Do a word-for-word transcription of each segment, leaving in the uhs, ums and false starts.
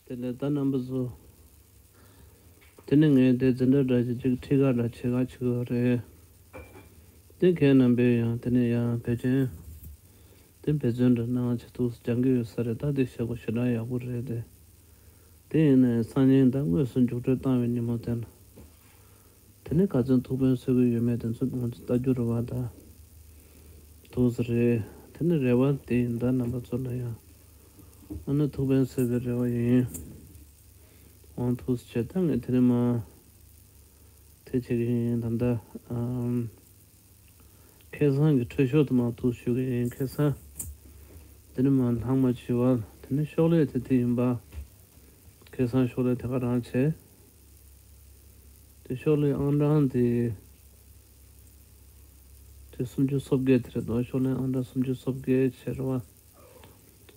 དེ་ལས་ད་རྣམ་པ་ཚོ། དེ་ནི་ངས་དེ་འཛིན་གྲྭ་འདྲ་ཅིག་ཅིག་ཁྲིད་ག་འདྲ་བྱེད་ག་བྱེད་ཀྱི་ཡོད་རེད། དེ་ཁྱེད་རྣམ་པས་ཡང་དེ་ནི་ཡང་བེད་སྤྱོད། དེ་འབད་བརྩོན་འདྲ་གནང་བྱེད་ཐུགས་སུ་སྦྱང་གི་ཡོད་ས་རེད། ད་དེ་བྱེད་དགོས་ཞེ་དྲག་ཡག་པོ་རེད་དེ། དེ་ཡིན་ནའི་སང་ཉིན་ད་དངོས་སུ་མཇུག་སྒྲིལ་བཏང་བའི་ཉིན་མོ་དེ་ན། དེ་ནས་ག་ཚོད་ཐུགས་ཕན་གསོས་ཀྱི་ཡོད་མེད་དེ་ཚོ་ང་ཚོ་ལྟ་རྒྱུ་རེད་བ་ད། ཐུགས་སུ་རེད། དེ་ནས་རེ་བ་དེ་ཡིན་ད་རྣམ་པ་ཚོ་ལ་ཡང་། ཨ་ནི་ཐུགས་ཕན་གསོས་པའི་རེ་བ་ཡིན། འོང་ཐུགས་སུ་ཆེ་ད་ངས་དེ་ནས་མ། དེ་བྱེད་ཀྱི་ཡིན་ད་ལྟ། ཨམ། ཁ་སང་གི་འཕྲོད་ཤོག་དུ་མ་ཐུགས་ཞུ་གི་ཡིན་ཁ་སང་། དེ་ནི་མ་ལྷག་མ་བྱི་བ་དེ་ནི་ཤོག་ལེ་དེ་དེ་ཡིན་པ། ཁ་སང་ཤོག་ལེ་དེ་ག་རང་བྱས། དེ་ཤོག་ལེ་ཨང་གྲངས་དེ། དེ་སུམ་ཅུ་སོ་བརྒྱད་དེ་རེད་དོ། ཤོག་ལེ་ཨང་གྲངས་སུམ་ཅུ་སོ་བརྒྱད་བྱས་རེད་བ།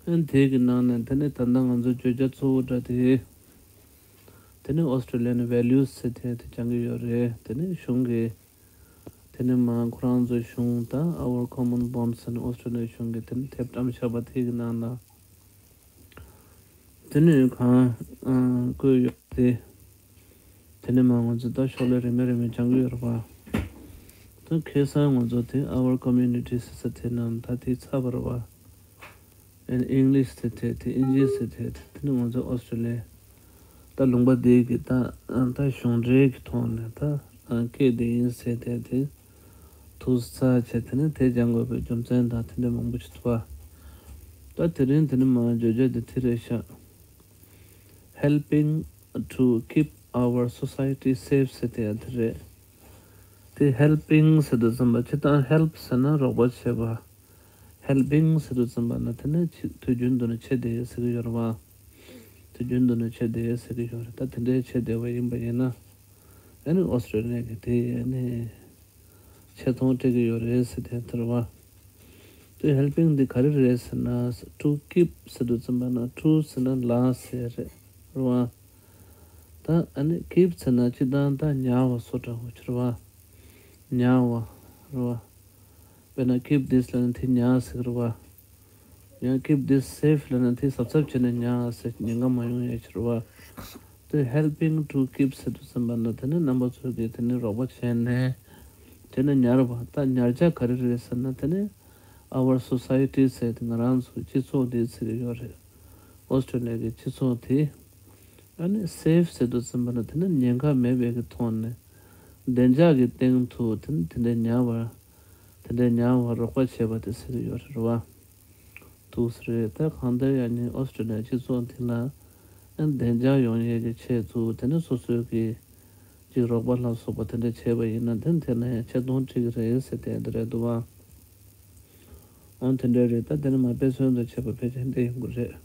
ཨན་དེ་གི་ནང་ནས་དེ་ནི་ད་ལྟ་ང་ཚོ་བརྗོད་བྱ་གཙོ་བོ་འདྲ་དེ། དེ་ནི་Australian values ཟེར་དེ་དེ་སྦྱང་གི་ཡོད་རེད། དེ་ནི་གཞུང་གི། དེ་ནས་མ་ཁོ་རང་ཚོའི་གཞུང་དང་Our Common Bonds ཟེར་ནས་ཨོ་སི་ཀྲི་ལི་ཡའི་གཞུང་གི་དེ་ནས་དེབ་བཀྲམ་བཞག་པ་དེ་གི་ནང་ལ། དེ་ནས་གང་བཀོད་ཡོད་དེ། དེ་ནས་མ་ང་ཚོ་ད་ཤོག་ལེ་རེ་མེ་རེ་མེ་སྦྱང་གི་ཡོད་རེད་པ། ད་ཁ་སང་ང་ཚོ་དེ་Our Community ཟེར་ས་དེ་ནང་ད་དེ་ཚར་བ་རེད་པ། ཨན་ཨིང་ལིཤ་ཟེར་དེ་དེ་ཨིན་ཇི་ཟེར་དེ་དེ་ནི་ང་ཚོ་ཨོ་སི་ཀྲི་ལི་ཡ། ད་ལུང་པ་འདི་གི་ད་ད་གཞུང་འབྲེལ་གྱི་ཐོག་ནས་ད་སྐད་འདི་ཡིན་ཟེར་དེ་དེ་ཐུགས་ཚ་བྱས་དེ་ནི་དེ་སྦྱང་དགོས་པའི་རྒྱུ་མཚན་དང་དེ་འདྲ་མང་པོ་ཞིག་འདུག་པ། ད་དེ་རིང་དེ་ནི་མ་བརྗོད་བྱ་འདི་དེ་རེད་ཤག Helping to keep our society safe ཟེར་དེ་ཡང་དེ་རེད། དེ་helping ཟེར་དུས་ཙམ་པ་སྤྱིར་བཏང་help ཟེར་ན་རོགས་པ་བྱེད་པ། helping ཟེར་དུས་ཙམ་པ་ན་དེ་ནི་ཕྱི་དུས་རྒྱུན་དུ་ནི་བྱེད་བསྡད་ཟེར་གི་ཡོད་རེད་བ། དུས་རྒྱུན་དུ་ནི་བྱེད་བསྡད་ཟེར་གི་ཡོད་རེད། ད་དེ་འདྲའི་བྱེད་བསྡད་པ་ཡིན་པ་ཡིན་ན། ཨ་ནི་ཨོ་སི་ཀྲི་ལི་ཡ་གི་དེ་ཨ་ནི་ཆེ་མཐོང་སྤྲད་གི་ཡོད་རེད་ཟེར་དེ་དེ་རེད་བ། དེ་helping འདི་ག་རེ་རེད་ཟེར་ན། to keep ཟེར་དུས་ཙམ་པ་ན་to ཟེར་ན་ལ་ཟེར་རེད་རེད་བ། ད་ཨ་ནི་keep ཟེར་ན་སྤྱིར་བཏང་ད་ཉར་བ་བཟོ་འདྲ་བོ་ཅིག་རེད་བ། ཉར་བ་རེད་བ། དཔེར་ན་keep this ལབ་ན་དེ་ཉར་ཟེར་གི་རེད་བ། ཡང་keep this safe ལབ་ན་དེ་གཟབ་གཟབ་བྱས་ནས་ཉར་ཟེར། ཉེན་ཁ་མ་ཡོང་ཡ་ཕྱིར་བ། དེ་helping to keep ཟེར་དུས་ཙམ་པ་ན་དེ་ནི་རྣམ་པ་ཚོ་གིས་དེ་ནི་རོགས་པ་བྱས་ནས་དེ་ནི་ཉར་བ། ད་ཉར་བྱ་ག་རེ་རེད་ཟེར་ན་དེ་ནི་our society ཟེར་དེ་ང་རང་ཚོའི་སྤྱི་ཚོགས་འདི་ཟེར་གི་ཡོད་རེད། ཨོ་སི་ཀྲི་ལི་ཡ་གི་སྤྱི་ཚོགས་དེ། ཨ་ནི་safe ཟེར་དུས་ཙམ་པ་ན་དེ་ནི་ཉེན་ཁ་མེད་པའི་གི་ཐོག་ནས་བདེ་འཇགས་ཀྱི་སྟེང་དུ་དེ་ནི་དེ་འདྲའི་ཉར་བ། དེ་འདྲའི་ཉར་བར་རོགས་པ་བྱེད་པ་དེ་ཟེར་གི་ཡོད་རེད་བ། ཐུགས་སུ་རེད། ད་གང་ལྟར་ཡང་ནི་ཨོ་སི་ཀྲི་ལི་ཡ་སྤྱི་ཚོགས་འདི་ལ་ཨ་ནི་བདེ་འཇགས་ཡོང་ཡས་ཀྱི་ཆེད་དུ་དེ་ནི་སོ་སོའི་གི་ཅིག་རོགས་པ་ལ་སོགས་པ་དེ་འདྲ་བྱས་པ་ཡིན་ན་དེ་ནི་དེ་ལ་ཡང་ཆེ་མཐོང་སྤྲད་གི་རེད་ཟེར་དེ་འདི་རེད་འདུག་བ། འོ་དེ་འདྲ་རེད། ད་དེ་ནི་མ་དཔེ་མཚོན་དུ་བྱས་པ་ཕལ་ཆེར་འདི་ཡིན་དགོས་རེད།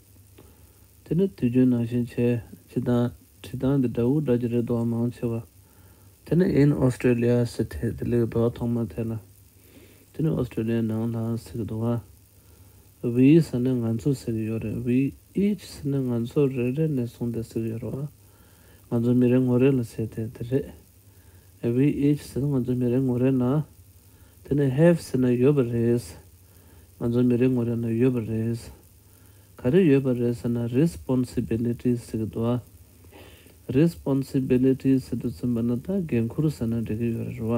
དེ་ནི་དུས་རྒྱུན་ནང་བཞིན་བྱས་ཇི་ལྟར་བྲིས་སྟངས་འདི་འདྲ་བོ་འདྲ་གི་རེད་འདུག་བ། མང་ཆེ་བ་དེ་ནི་in Australia ཟེར་དེ་དེ་ལས་འདུག་བ། ཐོག་མ་དེ་ལ་དེ་ནི་ཨོ་སི་ཀྲི་ལི་ཡའི་ནང་ལ་ཟེར་གི་འདུག་བ། We ཟེར་ན་ང་ཚོ་ཟེར་གི་ཡོད་རེད། We each ཟེར་ན་ང་ཚོ་རེ་རེ་ནས་བཟུང་སྟེ་ཟེར་གི་ཡོད་རེད་བ། ང་ཚོ་མི་རེ་ངོ་རེ་ལ་ཟེར་དེ་དེ་རེད། We each ཟེར་ན་ང་ཚོ་མི་རེ་ངོ་རེ་ལ། དེ་ནས་have ཟེར་ན་ཡོད་པ་རེད། ང་ཚོ་མི་རེ་ངོ་རེ་ལ་ཡོད་པ་རེད། ག་རེ་ཡོད་པ་རེད་ཟེར་ན་responsibility ཟེར་གི་འདུག་བ། Responsibility ཟེར་དུས་ཙམ་པ་ན་ད་འགན་ཁུར་ཟེར་ན་འགྲིག་གི་ཡོད་རེད་བ།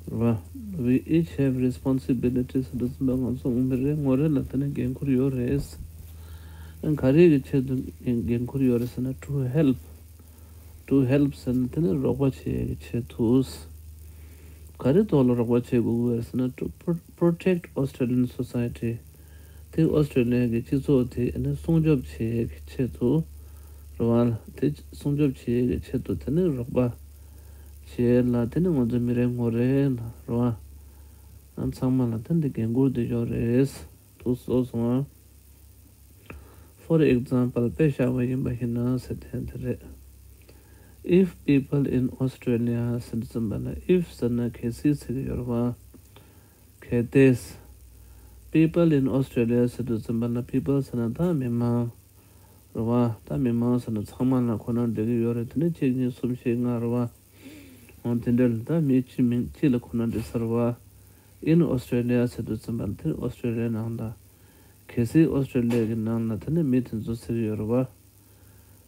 རེད་བ། We each have responsibility ཟེར་དུས་ཙམ་པ་ང་ཚོ་མི་རེ་ངོ་རེ་ལ་དེ་ནི་འགན་ཁུར་ཡོད་རེད། ཨ་ག་རེ་གི་ཆེད་དུ་འགན་ཁུར་ཡོད་རེད་ཟེར་ན་to help to help ཟེར་ན་དེ་ནི་རོགས་པ་བྱེད་ཡས་ཀྱི་ཆེད་དུ། ག་རེ་ཐོག་ལ་རོགས་པ་བྱེད་དགོས་ཀྱི་ཡོད་ཟེར་ན་to pro- protect Australian society དེ་ཨོ་སི་ཀྲི་ལི་ཡ་གི་སྤྱི་ཚོགས་དེ་ནི་སྲུང་སྐྱོབ་བྱེད་ཡས་ཀྱི་ཆེད་དུ་རེད་བ། དེ་སྲུང་སྐྱོབ་བྱེད་ཡས་ཀྱི་ཆེད་དུ་དེ་ནི་རོགས་པ་བྱེད་ཡས་ལ་དེ་ནི་ང་ཚོ་མི་རེ་ངོ་རེ་ལ་རེད་བ། ཨ་ཚང་མ་ལ་དེ་འདི་འགན་ཁུར་དེ་ཡོད་རེད། ཐུགས་གསོ་སོང་ཨ། For example དཔེ་བཞག་པ་ཡིན་པ་ཡིན་ན་ཟེར་དེ་འདི་རེད། If people in Australia ཟེར་དུས་ཙམ་པ་ན་if ཟེར་ན་གལ་སྲིད་ཟེར་གི་ཡོད་རེད་བ། གལ་ཏེ། People in Australia ཟེར་དུས་ཙམ་པ་ན་people ཟེར་ན་ད་མི་མང་རེད་བ། ད་མི་མང་ཟེར་ན་ཚང་མ་ལ་ཁོ་ན་འགྲིག་གི་ཡོད་རེད། དེ་ནི་གཅིག་གཉིས་གསུམ་བཞི་ལྔ་རེད་བ། འོ་དེ་འདྲ་ལ་ད་མི་གཅིག་མིན་གཅིག་ལ་ཁོ་ན་འགྲིག་ས་རེད་བ། In Australia ཟེར་དུས་ཙམ་པ་ལ་དེ་ཨོ་སི་ཀྲི་ལི་ཡའི་ནང་ལ། གལ་སྲིད་ཨོ་སི་ཀྲི་ལི་ཡ་གི་ནང་ལ་དེ་ནི་མི་དེ་ཚོ་ཟེར་གི་ཡོད་རེད་བ།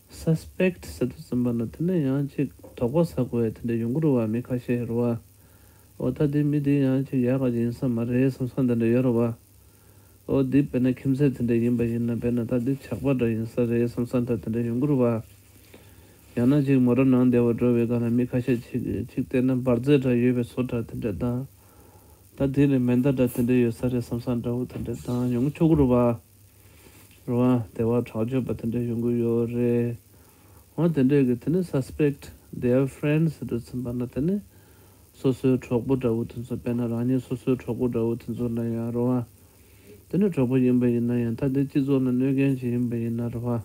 སུ་སི་པེག་ཊི་ཟེར་དུས་ཙམ་པ་ན་དེ་ནས་ཡང་ཅིག་དོགས་པ་ཟ་དགོས་ཡ་དེ་འདྲ་ཡོང་གི་རེད་བ། མི་ཁ་ཤས་རེད་བ། འོ་ད་དེ་མི་དེ་ཡང་ཅིག་ཡག་ག་ཅིག་ཡིན་ས་མ་རེད་བསམ་ས་འདི་འདྲ་ཡོད་རེད་བ། འོ་འདི་དཔེར་ན་ཁྱིམ་མཚེས་དེ་འདྲ་ཡིན་པ་ཡིན་ན། དཔེར་ན་ད་འདི་ཇག་པ་འདྲ་ཡིན་ས་རེད་བསམ་ས་འདྲ་དེ་འདྲ་ཡོང་གི་རེད་བ། ཡང་ན་ཅིག་མོ་ཊ་ནང་བསྡད་པ་འགྲོ་བའི་སྒང་ལ་མི་ཁ་ཤས་ཅིག་ཅིག་བལྟས་ན་འབར་རྫས་འདྲ་ཡོད་པའི་བཟོ་འདྲ་དེ་འདྲ་དང་། ད་དེ་ལས་མེ་མདའ་འདྲ་དེ་འདྲ་ཡོད་ས་རེད་བསམ་ས་འདྲ་བོ་དེ་འདྲ་དང་ཡོང་ཆོག་གི་རེད་བ། རེད་བ། དེ་བ་དྲག་སྤྱོད་པ་དེ་འདྲ་ཡོང་གི་ཡོད་རེད། འོ་དེ་འདྲས་ཀྱི་དེ་ནི་སུ་སི་པེག་ཊི། They are friends ཟེར་དུས་ཙམ་པ་ན་དེ་ནི་སོ་སོའི་གྲོགས་པོ་འདྲ་བོ་དེ་ཚོ། དཔེར་ན་རང་ཉིད་སོ་སོའི་གྲོགས་པོ་འདྲ་བོ་དེ་ཚོ་ལ་ཡང་རེད་བ། དེ་ནི་གྲོགས་པོ་ཡིན་པ་ཡིན་ན་ཡང་། ད་དེ་སྤྱི་ཚོགས་ནང་གནོད་མཁན་ཅིག་ཡིན་པ་ཡིན་ན་རེད་བ།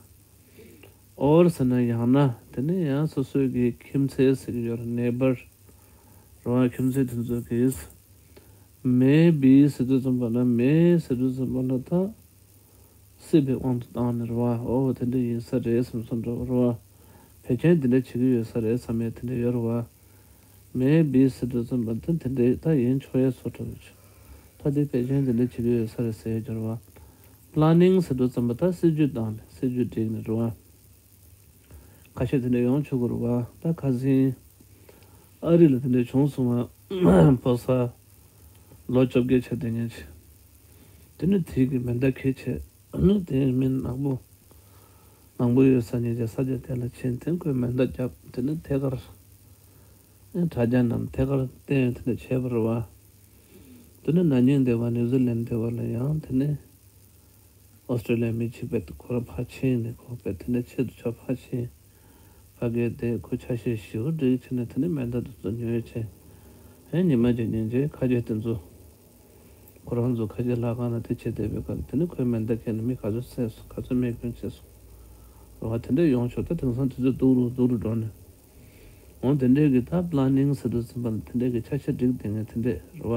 Or ཟེར་ན་ཡང་ན་དེ་ནི་ཡང་སོ་སོའི་གི་ཁྱིམ་མཚེས་ཟེར་གྱི་ཡོད་རེད། Neighbor རེད་བ། ཁྱིམ་མཚེས་དེ་ཚོ་གིས། Maybe ཟེར་དུས་ཙམ་པ་ན། མེ་ཟེར་དུས་ཙམ་པ་ན་ད་སྲིད་པའི་དབང་དུ་བཏང་ནས་རེད་བ། འོ་དེ་འདྲ་ཡིན་ས་རེད་བསམ་བསམ་འདྲ་བོ་རེད་བ། ཕལ་ཆེར་འདི་འདྲ་བྱེད་ཀྱི་ཡོད་ས་རེད་བསམ་ཡས་དེ་འདྲ་ཡོད་རེད་བ། Maybe ཟེར་དུས་ཙམ་པ་ད་དེ་འདྲ་ད་ཡིན་ཆོག་ཡས་བཟོ་འདྲ་བོ་ཅིག་ད་དེ་ཕལ་ཆེར་འདི་འདྲ་བྱེད་ཀྱི་ཡོད་ས་རེད་ཟེར་ཡས་ཀྱི་རེད་བ། Planning ཟེར་དུས་ཙམ་པ་ད་སྲིད་ཇུས་བཏང་ནས་སྲིད་ཇུས་བསྒྲིགས་ནས་རེད་བ། ཁ་ཤས་དེ་འདྲ་ཡོང་ཆོག་གི་རེད་བ། ད་ཁ་སང་ཨ་རི་ལ་དེ་འདྲ་བྱུང་སོང་བ། ཕོ་གསར་ལོ་བཅོ་བརྒྱད་ཆགས་བསྡད་མཁན་ཅིག་དེ་ནི་དེ་གི་མེ་མདའ་འཁྱེར་བྱས། ཨ་ནི་དེ་མི་ནག་པོ་ནག་པོ་ཡོད་ས་ཉིད་ཀྱི་ས་ཆ་དེ་ལ་ཕྱིན། དེ་ཁོས་མེ་མདའ་བརྒྱབ། དེ་ནི་ཐད་ཀར་ཨེ་དྲ་རྒྱ་ནང་ཐད་ཀར་བསྟན། དེ་འདྲ་བྱས་པ་རེད་བ། དེ་ནི་ན་ནིང་འདི་བ་ནིའུ་ཛི་ལན་འདི་བ་ལ་ཡང་དེ་ནི། ཨོ་སི་ཀྲི་ལི་ཡའི་མི་གཅིག་པས་ཁོ་རང་ཕར་ཕྱིན་ནས། ཁོ་པས་དེ་ནས་ཆེད་དུ་ཆ་ཕར་ཕྱིན། ཕ་གིར་བསྡད། ཁོ་ཆ་ཤས་ཞེ་པོ་སྒྲིག་བྱས་ནས་དེ་ནས་མེ་མདའ་དེ་ཚོ་ཉོས་བྱས། ཨེ་ཉི་མ་གཅིག་ཉིན་གཅིག་ཁ་ཆེ་དེ་ཚོ་ཁོ་རང་ཚོ་ཁ་ཆེ་ལྷ་ཁང་ལ་དེ་བྱས་བསྡད་པའི་སྐབས་ལ། དེ་ནས་ཁོས་མེ་མདའ་འཁྱེར་ནས་མི་ག་ཚོད་བསད་སོང་། ག་ཚོད་རྨས་སྐྱོན་བྱས་སོང་། རེད་བ། དེ་འདྲས་ཡོང་ཆོག་ད་དེང་སང་དུས་ཚོད་སྡུག་རུ་སྡུག་རུ་འགྲོ་ནས། འོ་དེ་འདྲས་ཀྱི་ད་པི་ལ་ནིང་ཟེར་དུས་ཙམ་པ་ལ་དེ་འདྲས་ཀྱི་ཆ་ཤས་སྒྲིག་བསྡད་མཁན་དེ་འདྲས་རེད་བ།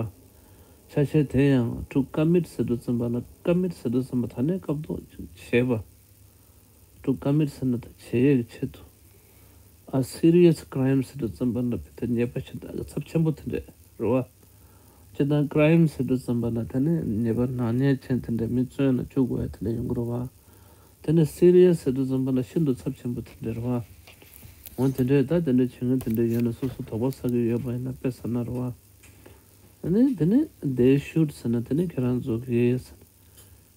ཆ་ཤས་དེ་ཡང་to commit ཟེར་དུས་ཙམ་པ་ལ། ཀ་མིཊ་ཟེར་དུས་ཙམ་པ་ད་ནས་སྐབས་ཐོག་ཅིག་བྱས་པ། to commit ཟེར་ན་ད་བྱེད་ཡས་ཀྱི་ཆེད་དུ། a serious crime ཟེར་དུས་ཙམ་པ་ན་དཔེ་དེ་ཉེས་པ་ཞེ་དྲག་གི་ཚབས་ཆེན་པོ་དེ་འདྲས་རེད་བ། སྤྱིར་བཏང་ཀ་རའིམ་ཟེར་དུས་ཙམ་པ་ན་དེ་ནི་ཉེས་པ་ནག་ཉེས་ཅན་དེ་འདྲས་མི་བཙོན་ལ་བཅུག་དགོས་ཡ་དེ་འདྲས་ཡོང་གི་རེད་བ། དེ་ནི་སི་རི་ཡས་ཟེར་དུས་ཙམ་པ་ན་ཤིན་ཏུ་ཚབས་ཆེན་པོ་དེ་འདྲས་རེད་བ། འོ་དེ་འདྲས་ད་དེ་འདྲས་བྱེད་མཁན་དེ་འདྲས་ཡོད་ན་སོ་སོ་དོགས་པ་ཟ་གི་ཡོད་པ་ཡིན་ན་དཔེ་ཟ་ན་རེད་བ། ཨ་ནི་དེ་ནི་they should ཟེར་ན་དེ་ནི་ཁྱེད་རང་ཚོ་གིས།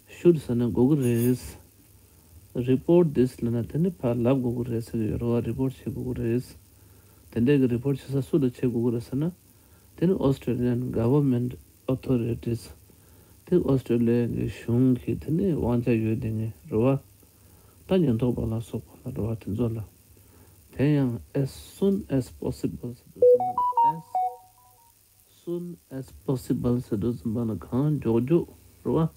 should ཟེར་ན་དགོས་ཀྱི་རེད། report this ལབ་ན་དེ་ནི་ཕར་ལབ་དགོས་ཀྱི་རེད་ཟེར་གྱི་ཡོད་རེད་བ། རི་པོར་ཊི་བྱེད་དགོས་ཀྱི་རེད། དེ་འདྲས་ཀྱི་རི་པོར་ཊི་བྱེད་ས་སུ་ལ་བྱེད་དགོས་ཀྱི་རེད་ཟེར་ན། དེ་ནི་Australian government authorities དེ་ཨོ་སི་ཀྲི་ལི་ཡའི་གཞུང་གི་དེ་ནི་དབང་ཆ་ཡོད་དེ་ངེས་རེད་བ། ད་ཉེན་རྟོག་པ་ལ་སོགས་པ་ལ་རེད་བ། དེ་ཚོ་ལ། དེ་ཡང་as soon as possible ཟེར་དུས་ཙམ་པ་ལ། as soon as possible ཟེར་དུས་ཙམ་པ་ལ་གང་མགྱོགས་མགྱོགས་རེད་བ།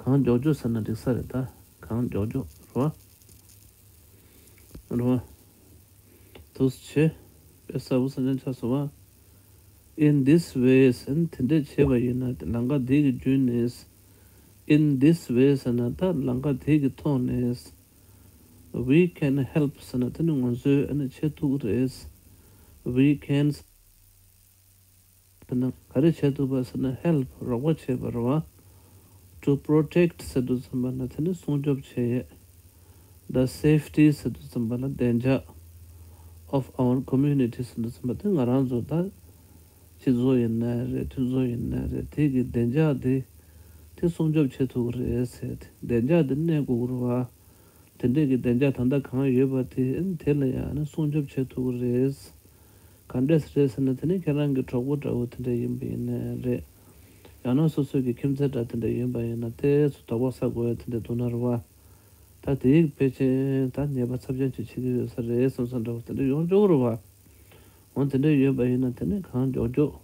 གང་མགྱོགས་མགྱོགས་ཟེར་ན་འགྲིག་ས་རེད་ད། གང་མགྱོགས་མགྱོགས་རེད་བ། རེད་བ། དུས་ཆེ། དཔེ་གསལ་པོ་གསལ་རྐྱང་ཆགས་སོང་བ། In this way ཟེར་ན་དེ་འདྲས་བྱས་པ་ཡིན་ན། ལམ་ཁ་འདི་གི་བརྒྱུད་ནས། In this way ཟེར་ན་ད་ལམ་ཁ་དེ་གི་ཐོག་ནས། We can help ཟེར་ན་དེ་ནི་ང་ཚོས་ཨ་ནི་བྱེད་ཐུབ་ཀྱི་རེད། We can ཟེར་ན་ག་རེ་བྱེད་ཐུབ་པ་ཟེར་ན་help རོགས་པ་བྱེད་པ་རེད་བ། To protect ཟེར་དུས་ཙམ་པ་ན་དེ་ནི་སྲུང་སྐྱོབ་བྱེད་ཡས། The safety ཟེར་དུས་ཙམ་པ་ན་བདེ་འཇགས། Of our community ཟེར་དུས་ཙམ་པ་དེ་ང་རང་ཚོ་ད་སྤྱི་ཚོགས་ཡིན་ན་རེད། མཐུན་ཚོགས་ཡིན་ན་རེད། དེ་གི་བདེ་འཇགས་དེ་དེ་སྲུང་སྐྱོབ་བྱེད་ཐུབ་ཀྱི་རེད་ཟེར་ཏེ། བདེ་འཇགས་དེ་གནས་དགོས་ཀྱི་རེད་བ། དེ་འདྲས་ཀྱི་བདེ་འཇགས་ད་ལྟ་གང་ཡོད་པ་དེ་དེ་ལ་ཡང་ནི་སྲུང་སྐྱོབ་བྱེད་ཐུབ་ཀྱི་རེད། ག་འདྲས་རེད་ཟེར་ན་དེ་ནི་ཁྱེད་རང་གི་གྲོགས་པོ་འདྲ་བོ་དེ་འདྲ་ཡིན་པ་ཡིན་ན་རེད། ཡང་ན་སོ་སོ་གི་ཁྱིམ་མཚེས་འདྲ་དེ་འདྲ་ཡིན་པ་ཡིན་ན་དེ་ཚོ་དོགས་པ་ཟ་དགོས་ཡ་དེ་འདྲ་འདུག་ན་རེད་བ། ད་དེ་ཕལ་ཆེར་ད་ཉེས་པ་ཚབས་ཆེན་ཅིག་བྱེད་ཀྱི་ཡོད་ས་རེད་བསམ་བསམ་འདྲ་བོ་དེ་འདྲ་ཡོང་ཆོག་གི་རེད་བ། འོ་དེ་འདྲ་ཡོད་པ་ཡིན་ན་དེ་ནི་གང་མགྱོགས་མགྱོགས་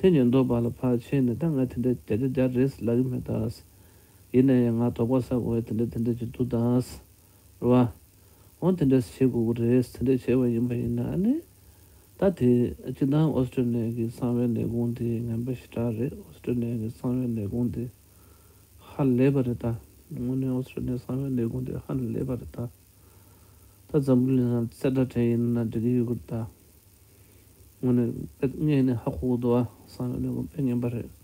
དེ་ཉེན་རྟོག་པ་ལ་ཕར་ཕྱིན་ནས། ད་ང་དེ་འདྲ་བརྒྱ་ཆ་བརྒྱ་རེད་ལབ་ཀྱི་མེད་ད། ཡིན་ན་ཡང་ང་དོགས་པ་ཟ་དགོས་ཡ་དེ་འདྲ་དེ་འདྲ་ཅིག་འདུག་ད། རེད་བ། འོ་དེ་འདྲ་བྱེད་དགོས་ཀྱི་རེད། དེ་འདྲ་བྱས་པ་ཡིན་པ་ཡིན་ན་ཨ་ནི། ད་དེ་སྤྱིར་བཏང་ཨོ་སི་ཀྲི་ལི་ཡ་གི་གསང་བའི་ལས་ཁུངས་དེ་ངན་པ་ཞེ་དྲག་རེད། ཨོ་སི་ཀྲི་ལི་ཡ་གི་གསང་བའི་ལས་ཁུངས་དེ་ཧ་ལས་པ་རེད་ད། དངོས་གནས་ཨོ་སི་ཀྲི་ལི་ཡ་གསང་བའི་ལས་ཁུངས་དེ་ཧ་ལས་པ་རེད་ད། ད་འཛམ་བུ་གླིང་ནང་གསལ་བསྒྲགས་བྱས་ཡིན་ན་འགྲིག་གི་ཡོད་ཀྱི་རེད་ད། དངོས་གནས་དཔེ་ངས་ནི་ཧ་གོ་གི་འདུག་ཨ། གསང་བའི་ལས་ཁུངས་དཔེ་ངན་པ་རེད།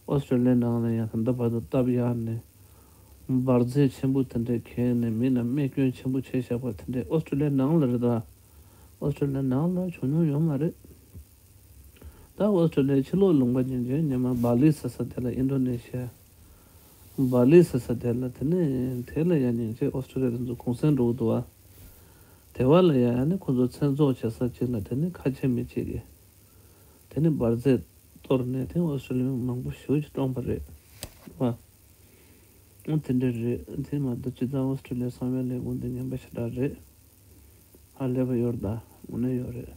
ཨོ་སི་ཀྲི་ལི་ཡའི་ནང་ལ་ཡང་ད་ལྟ་བར་དུ་སྟབས་ཡག་ནས། འབར་རྫས་ཆེན་པོ་དེ་འདྲས་ཁྱེར་ནས་མི་ལ་རྨས་སྐྱོན་ཆེན་པོ་བྱས་བཞག་པ་དེ་འདྲས་ཨོ་སི་ཀྲོ་ལི་ཡ་ནང་ལ་རེད་ད། ཨོ་སི་ཀྲོ་ལི་ཡ་ནང་ལ་བྱུང་མྱོང་ཡོད་མ་རེད། ད་ཨོ་སི་ཀྲོ་ལི་ཡའི་ཕྱི་ལོགས་ལུང་པ་ཉིན་བྱེད་ཉི་མ་སྦ་ལི་ཟེར་ས་དེ་ལ་ཨིན་ཌོ་ནེ་ཤི་ཡ། སྦ་ལི་ཟེར་ས་དེ་ལ་དེ་ནས་དེ་ལ་ཡང་ཉིན་བྱེད་ཨོ་སི་ཀྲོ་ལི་ཡ་རེ་ཚོ་གུང་སེང་འགྲོ་གི་འདུག་བ། དེ་བ་ལ་ཡང་ཨ་ནི་ཁོ་ཚོ་མཚན་ཚོགས་བྱེད་ས་གཅིག་ལ་དེ་ནི་ཁ་ཆེ་མི་གཅིག་གིས་དེ་ནི་འབར་རྫས་གཏོར་ནས་དེ་ཨོ་སི་ཀྲོ་ལི་ཡ་མི་མང་པོ་ཞེ་པོ་ཅིག་བཀྲོངས་པ་རེད་བ། ཨོ་དེ་འདྲ་རེད། དེ་མ་གཏོགས་སྤྱིར་བཏང་ཨོ་སི་ཀྲོ་ལི་ཡ་གསང་བའི་ལས་ཁུངས་དེ་ངན་པ་ཞེ་དྲག་རེད། ཧ་ལས་པ་ཡོད་རེད་ད། དངོས་གནས་ཡོད་རེད།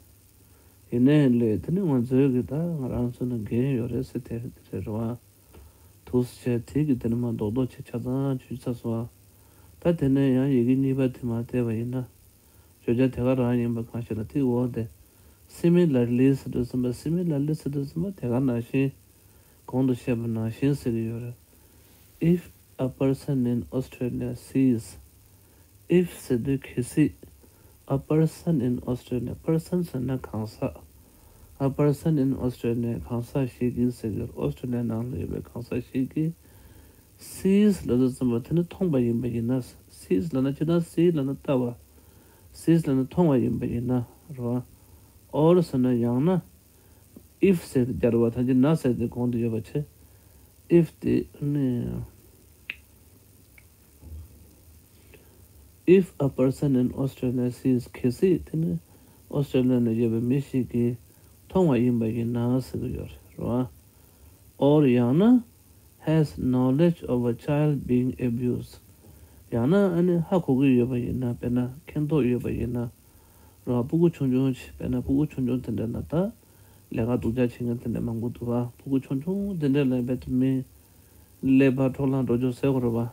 ཡིན་ནའི་ལས་དེ་ནི་ང་ཚོའི་གི་ད་ང་རང་ཚོ་ནི་འགན་ཡོད་རེད་ཟེར་དེ་རེད་རེད་བ། དུས་བྱས་དེ་གི་དེ་ནི་མ་རྡོག་རྡོག་ཆེ་ཆ་ཚང་ཆུད་ཚར་སོང་། ད་དེ་ནས་ཡང་ཡི་གེ་གཉིས་པ་དེ་མ་བལྟས་པ་ཡིན་ན། བརྗོད་བྱ་དེ་ག་རང་ཡིན་པ་གང་ཞིག་ལ་དེའི་འོག་དེ། Similarly ཟེར་དུས་ཙམ་པ། Similarly ཟེར་དུས་ཙམ་པ་དེ་ག་ནང་བཞིན། གོང་དུ་བཤད་པ་ནང་བཞིན་ཟེར་གྱི་ཡོད་རེད། If a person in Australia sees, if ཟེར་དུས་གལ་སྲིད། A person in Australia, person ཟེར་ན་གང་ཟག A person in Australia, གང་ཟག་ཞིག་གིས་ཟེར་གྱི་ཡོད་རེད། ཨོ་སི་ཀྲོ་ལི་ཡ་ནང་ལ་ཡོད་པའི་གང་ཟག་ཞིག་གིས། Sees ལབ་དུས་ཙམ་པ་དེ་ནི་མཐོང་བ་ཡིན་པ་ཡིན་ན། Sees ལབ་ན་ཅི་ལྟར། See ལབ་ན་ལྟ་བ། Sees ལབ་ན་མཐོང་བ་ཡིན་པ་ཡིན་ན་རེད་བ། Or ཟེར་ན་ཡང་ན། If ཟེར་ཏེ་སྦྱར་བ་དང་། ཅི་ན་ཟེར་ཏེ་གོང་དུ་ཡོད་པ་བྱས། If དེ་ནི། If a person in Australia sees གལ་སྲིད་དེ་ནི་ཨོ་སི་ཀྲོ་ལི་ཡ་ནང་ཡོད་པའི་མི་ཞིག་གིས་མཐོང་བ་ཡིན་པ་ཡིན་ན་ཟེར་གྱི་ཡོད་རེད་བ། Or ཡང་ན། Has knowledge of a child being abused. ཡང་ན་ཨ་ནི་ཧ་གོ་གི་ཡོད་པ་ཡིན་ན། དཔེར་ན་མཁྱེན་རྟོགས་ཡོད་པ་ཡིན་ན། ར་སྤུ་གུ་ཆུང་ཆུང་ཞིག་དཔེར་ན་སྤུ་གུ་ཆུང་ཆུང་དེ་འདྲ་ན་ད། ལས་ཀ་སྡུག་ཅག་བྱེད་མཁན་དེ་འདྲ་མང་པོ་འདུག་བ། སྤུ་གུ་ཆུང་ཆུང་དེ་འདྲ་ལ་རྦད་དེ་མི། ཀླད་པ་འཕྲོ་བརླག་འགྲོ་ཆོག་ཟེར་དགོས་རེད་བ།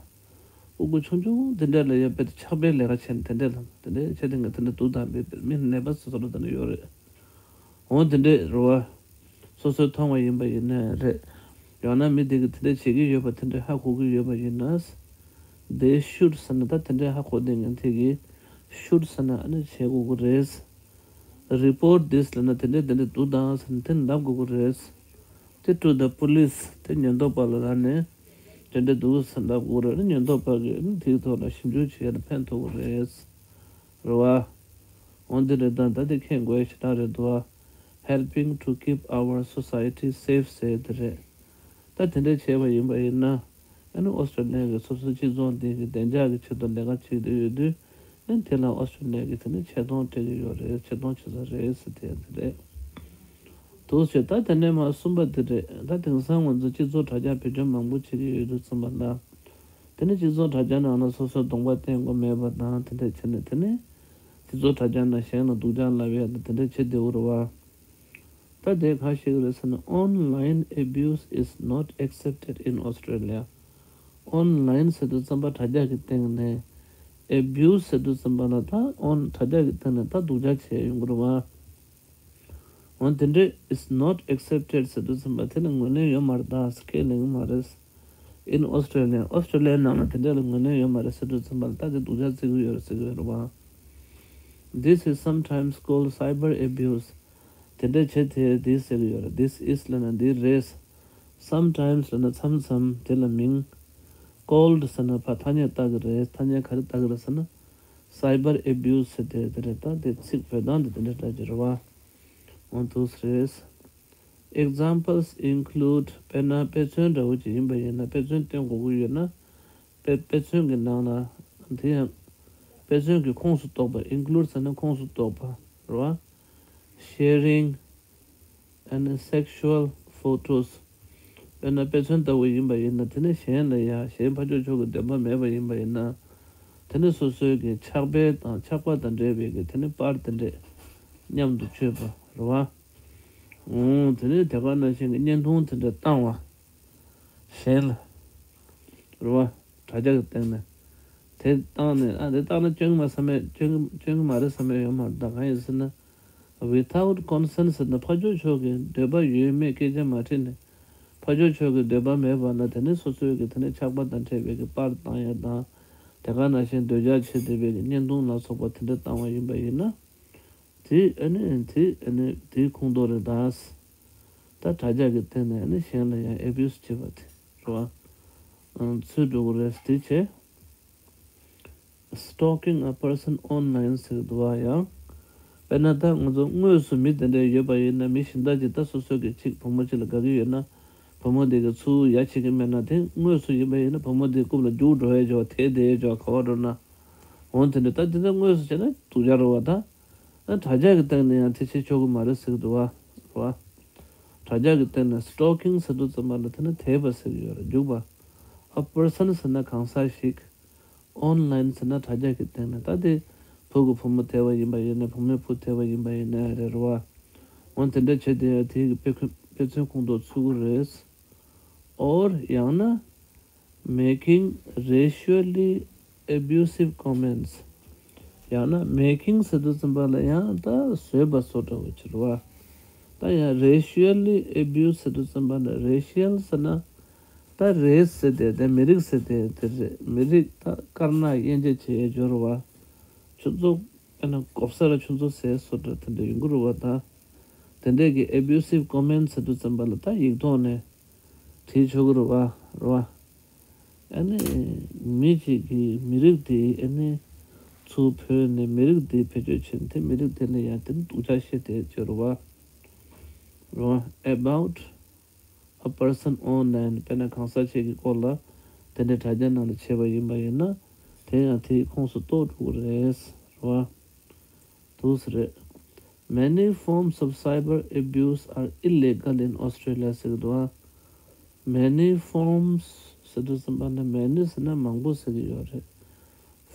སྤུ་གུ་ཆུང་ཆུང་དེ་འདྲ་ལ་ཡང་རྦད་དེ་ཆགས་པའི་ལས་ཀ་བྱེད་ན་དེ་འདྲ་ལ་དེ་འདྲ་བྱེད་དེ་ངས་དེ་འདྲ་འདུག་དང་རྦད་དེ་མི་ནད་པ་སོ་སོ་ལ་དེ་འདྲ་ཡོད་རེད། འོ་དེ་འདྲས་རེད་བ། སོ་སོས་མཐོང་བ་ཡིན་པ་ཡིན་ནའི་རེད། ཡང་ན་མི་དེ་གིས་དེ་འདྲས་བྱེད་ཀྱི་ཡོད་པ་དེ་འདྲས་ཧ་གོ་གི་ཡོད་པ་ཡིན་ན། They should ཟེར་ན་ད་དེ་འདྲས་ཧ་གོ་བསྡད་མཁན་དེ་གིས་should ཟེར་ན་ཨ་ནི་བྱེད་དགོས་ཀྱི་རེད། Report this ལབ་ན་དེ་འདྲས་དེ་འདྲས་འདུག་དང་ཟེར་ན་དེ་ལབ་དགོས་ཀྱི་རེད། དེ་to the police དེ་ཉེན་རྟོག་པ་ལ་ལབ་ནས་དེ་འདྲས་འདུག་ཟེར་ལབ་དགོས་རེད། ཉེན་རྟོག་པ་གིས་ཨ་ནི་དེའི་ཐོག་ལ་ཞིབ་འཇུག་བྱེད་ཡ་ལ་ཕན་ཐོགས་ཀྱི་རེད། རེད་བ། འོ་འདི་རེད་ད། ད་འདི་མཁྱེན་དགོས་ཞེ་དྲག་རེད་འདུག་བ། Helping to keep our society safe ཟེར་དེ་རེད། ད་དེ་འདྲ་བྱས་པ་ཡིན་པ་ཡིན་ན། ཨ་ནི་ཨོ་སི་ཀྲོ་ལི་ཡ་གི་སོ་སོའི་སྤྱི་ཚོགས་འདི་གི་བདེ་འཇགས་ཀྱི་ཆེད་དུ་ལས་ཀ་བྱེད་ཀྱི་ཡོད་དུས། ཨ་ནི་དེ་ལ་ཨོ་སི་ཀྲོ་ལི་ཡ་གི་དེ་ནི་ཆེ་མཐོང་སྤྲད་ཀྱི་ཡོད་རེད། ཆེ་མཐོང་བྱེད་ས་རེད་ཟེར་དེ་དེ་རེད། འདུག་ཟེར། ད་དེ་ནས་མར་གསུམ་པ་དེ་རེད། ད་དེང་སང་ང་ཚོ་སྤྱི་ཚོགས་དྲ་རྒྱ་བེད་སྤྱོད་མང་པོ་བྱེད་ཀྱི་ཡོད་དུས་ཙམ་པ་ལ། དེ་ནས་སྤྱི་ཚོགས་དྲ་རྒྱ་ནང་ལ་སོ་སོའི་གདོང་པ་བསྟན་དགོས་མེད་པ་དང་དེ་འདྲ་བྱས་ནས་དེ་ནས་སྤྱི་ཚོགས་དྲ་རྒྱ་ནང་གཞན་ལ་སྡུག་ཅག་ལབ་ཡ་དང་དེ་འདྲ་བྱེད་བསྡད་ཡོད་རེད་བ། ད་དེ་ག་ཞིག་རེད་ཟེར་ན། Online abuse is not accepted in Australia. Online ཟེར་དུས་ཙམ་པ་དྲ་རྒྱ་གི་སྟེང་ནས། Abuse ཟེར་དུས་ཙམ་པ་ལ་ད་on དྲ་རྒྱ་གི་སྟེང་ནས་ད་སྡུག་ཅག་བྱས་ཡོང་གི་རེད་བ། འོ་དེ་འདྲས་is not accepted ཟེར་དུས་ཙམ་པ་དེ་ལ་ངོས་ལེན་ཡོད་མ་རེད་ད་ཟེར། ཁས་ལེན་གྱི་མ་རེད། In Australia, ཨོ་སི་ཀྲོ་ལི་ཡའི་ནང་ལ་དེ་འདྲས་ལ་ངོས་ལེན་ཡོད་མ་རེད་ཟེར་དུས་ཙམ་པ་ལ་ད་དེ་སྡུག་ཅག་བརྩི་གི་ཡོད་རེད་ཟེར་གི་ཡོད་རེད་བ། This is sometimes called cyber abuse. དེ་འདྲས་བྱེད་དེ་འདི་ཟེར་གི་ཡོད་རེད། This is ལབ་ན་འདི་རེད། Sometimes ལབ་ན་མཚམས་མཚམས་དེ་ལ་མིང་། Called ཟེར་ན་ཕར་ཐ་སྙད་བཏགས་གི་རེད། ཐ་སྙད་ག་རེ་བཏགས་གི་རེད་ཟེར་ན། Cyber abuse ཟེར་དེ་དེ་རེད། ད་དེ་ཚིག་བོད་དོན་དེ་དེ་འདྲས་འདྲ་གི་རེད་བ། འོ་འདུག་སེ་རེད། Examples include དཔེར་ན་དཔེ་མཚོན་འདྲ་བོ་ཅིག་ཡིན་པ་ཡིན་ན། དཔེ་མཚོན་སྟོན་དགོས་ཀྱི་ཡོད་ན། དཔེ་དཔེ་མཚོན་གྱི་ནང་ལ་དེ་ཡང་དཔེ་མཚོན་གྱི་ཁོངས་སུ་གཏོགས་པ། Include ཟེར་ན་ཁོངས་སུ་གཏོགས་པ་རེད་བ། Sharing and sexual photos དཔེར་ན་དཔེ་མཚོན་ལྟ་བུ་ཡིན་པ་ཡིན་ན། དེ་ནི་གཞན་ལ་ཡ་གཞན་ཕར་ཕྱོགས་ཕྱོགས་ཀྱི་འདོད་པ་མེད་པ་ཡིན་པ་ཡིན་ན། དེ་ནི་སོ་སོའི་གི་ཆགས་པའི་དང་ཆགས་པ་དང་འབྲེལ་བའི་གི་དེ་ནི་པར་དེ་འདྲས་མཉམ་དུ་སྤྱོད་པ་རེད་བ། འོ་དེ་ནས་དེ་ག་ནང་བཞིན་གྱི་བརྙན་ཐུང་དེ་འདྲ་བཏང་བ། གཞན་ལ། རེད་བ། དྲ་རྒྱ་གི་སྟེང་ནས། དེ་བཏང་ནས། ཨ་དེ་བཏང་ན་སྐྱོན་གྱི་མ་བསམ་མེད། སྐྱོན་སྐྱོན་གྱི་མ་རེད་བསམ་མེད་ཡོད་མ་རེད། ད་གང་ཡིན་ཟེར་ན། Without consent ཟེར་ན་ཕར་ཕྱོགས་ཕྱོགས་ཀྱི་འདོད་པ་ཡོད་མེད་སྐད་ཆ་མ་དྲིས་ནས། ཕར་ཕྱོགས་ཕྱོགས་ཀྱི་འདོད་པ་མེད་པ་ན། དེ་ནི་སོ་སོའི་གི་དེ་ནི་ཆགས་པ་དང་འབྲེལ་བའི་གི་པར་བཏང་ཡ་དང་། དེ་ག་ནང་བཞིན་འདོད་ཆགས་བྱེད་བསྡད་པའི་གི་བརྙན་ཐུང་ལ་སོགས་པ་དེ་འདྲ་བཏང་བ་ཡིན་པ་ཡིན་ན། དེ་ཨ་ནི་དེ་ཨ་ནི་དེའི་ཁོངས་གཏོགས་རེད་ད། ད་དྲ་རྒྱ་གི་སྟེང་ནས་ཨ་ནི་གཞན་ལ་ཡང་ཨེ་བྷིའུ་སི་བྱེད་པ་དེ་རེད་བ། ཚུད་འགྲོ་གི་རེད། དེ་བྱས། Stalking a person online ཟེར་གྱི་འདུག་བ། ཡང་དཔེར་ན་ད་ང་ཚོ་དངོས་སུ་མི་དེ་འདྲ་ཡོད་པ་ཡིན་ན། མི་གཞན་དག་ཅིག་ད་སོ་སོ་གི་ཅིག་བུ་མོ་ཅིག་ལ་དགའ་གི་ཡོད་ན། བུ་མོ་དེ་གི་ཚུར་ཡ་བྱེད་ཀྱི་མེད་ན། དེ་དངོས་སུ་ཡིན་པ་ཡིན་ན་བུ་མོ་དེའི་རྐུབ་ལ་རྒྱུག་འགྲོ་ཡས་ཅིག་བ། དེད་བསྡད་ཡས་ཅིག་བ། ག་བ་འགྲོ་ན། འོ་དེ་འདྲ། ད་དེ་འདྲ་དངོས་སུ་བྱས་ན་སྡུག་ཅག་རེད་བ། ད་ཨ་དྲ་རྒྱ་གི་སྟེང་ནས་ཡང་དེ་བྱེད་ཆོག་གི་མ་རེད་ཟེར་གྱི་འདུག་བ། རེད་བ། དྲ་རྒྱ་གི་སྟེང་ནས་stalking ཟེར་དུས་ཙམ་པ་ལ་དེ་ནི་དེད་པ་ཟེར་གྱི་ཡོད་རེད། རྒྱུག་པ། A person ཟེར་ན་གང་ཟག་ཞིག། Online ཟེར་ན་དྲ་རྒྱ་གི་སྟེང་ནས། ད་དེ་བུ་གི་བུ་མོ་དེད་པ་ཡིན་པ་ཡིན་ན། བུ་མོའི་བུ་དེད་པ་ཡིན་པ་ཡིན་ན་རེད། རེད་བ། འོ་དེ་འདྲ་བྱས་ཏེ་ཡང་དེ་གི་དཔེ་ཁུ- དཔེ་མཚོན་ཁོངས་གཏོགས་ཚུད་ཀྱི་རེད། Or ཡང་ན། Making racially abusive comments. ཡང་ན་making ཟེར་དུས་ཙམ་པ་ལ་ཡང་ད་བཟོས་པ་བཟོ་འདྲ་བོ་ཅིག་རེད་བ། ད་ཡང་racially abuse ཟེར་དུས་ཙམ་པ་ལ། racial ཟེར་ན་ད་race ཟེར་དེ་དེ་མི་རིགས་ཟེར་དེ་དེ་རེད། མི་རིགས་ད་དཀར་ནག་དབྱེ་འབྱེད་བྱེད་ཡས་སྦྱོར་བ། ཆུ་ཚོད་ཨ་ནི་གོབ་ས་ལ་ཆུ་ཚོད་ཟེར་བཟོ་འདྲ་དེ་འདྲ་ཡོང་གི་རེད་བ། ད་དེ་འདྲས་ཀྱི་abusive comments ཟེར་དུས་ཙམ་པ་ལ་ད་ཡིག་ཐོག་ནས་བྲིས་ཆོག་གི་རེད་བ། རེད་བ། ཨ་ནི་མི་གཅིག་གིས་མི་རིགས་དེ་ཨ་ནི་ཚུར་བོས་ནས་མི་རིགས་དེ་བེད་སྤྱོད་བྱས་ནས། དེ་མི་རིགས་དེ་ལ་ཡང་དེ་ནི་སྡུག་ཅག་བཤད་བསྡད་ཡོད་རེད་བ། རེད་བ། About a person online. དཔེར་ན་གང་ཟག་ཅིག་གི་སྐོར་ལ་དེ་འདྲའི་དྲ་རྒྱ་ནང་ལ་བྱས་པ་ཡིན་པ་ཡིན་ན། དེ་ཡང་དེའི་ཁོངས་སུ་གཏོགས་འགྲོ་གི་རེད། རེད་བ། འདུག་སེ་རེད། Many forms of cyber abuse are illegal in Australia ཟེར་གྱི་འདུག་ཨ། Many forms ཟེར་དུས་ཙམ་པ་ནི། many ཟེར་ན་མང་པོ་ཟེར་གྱི་ཡོད་རེད།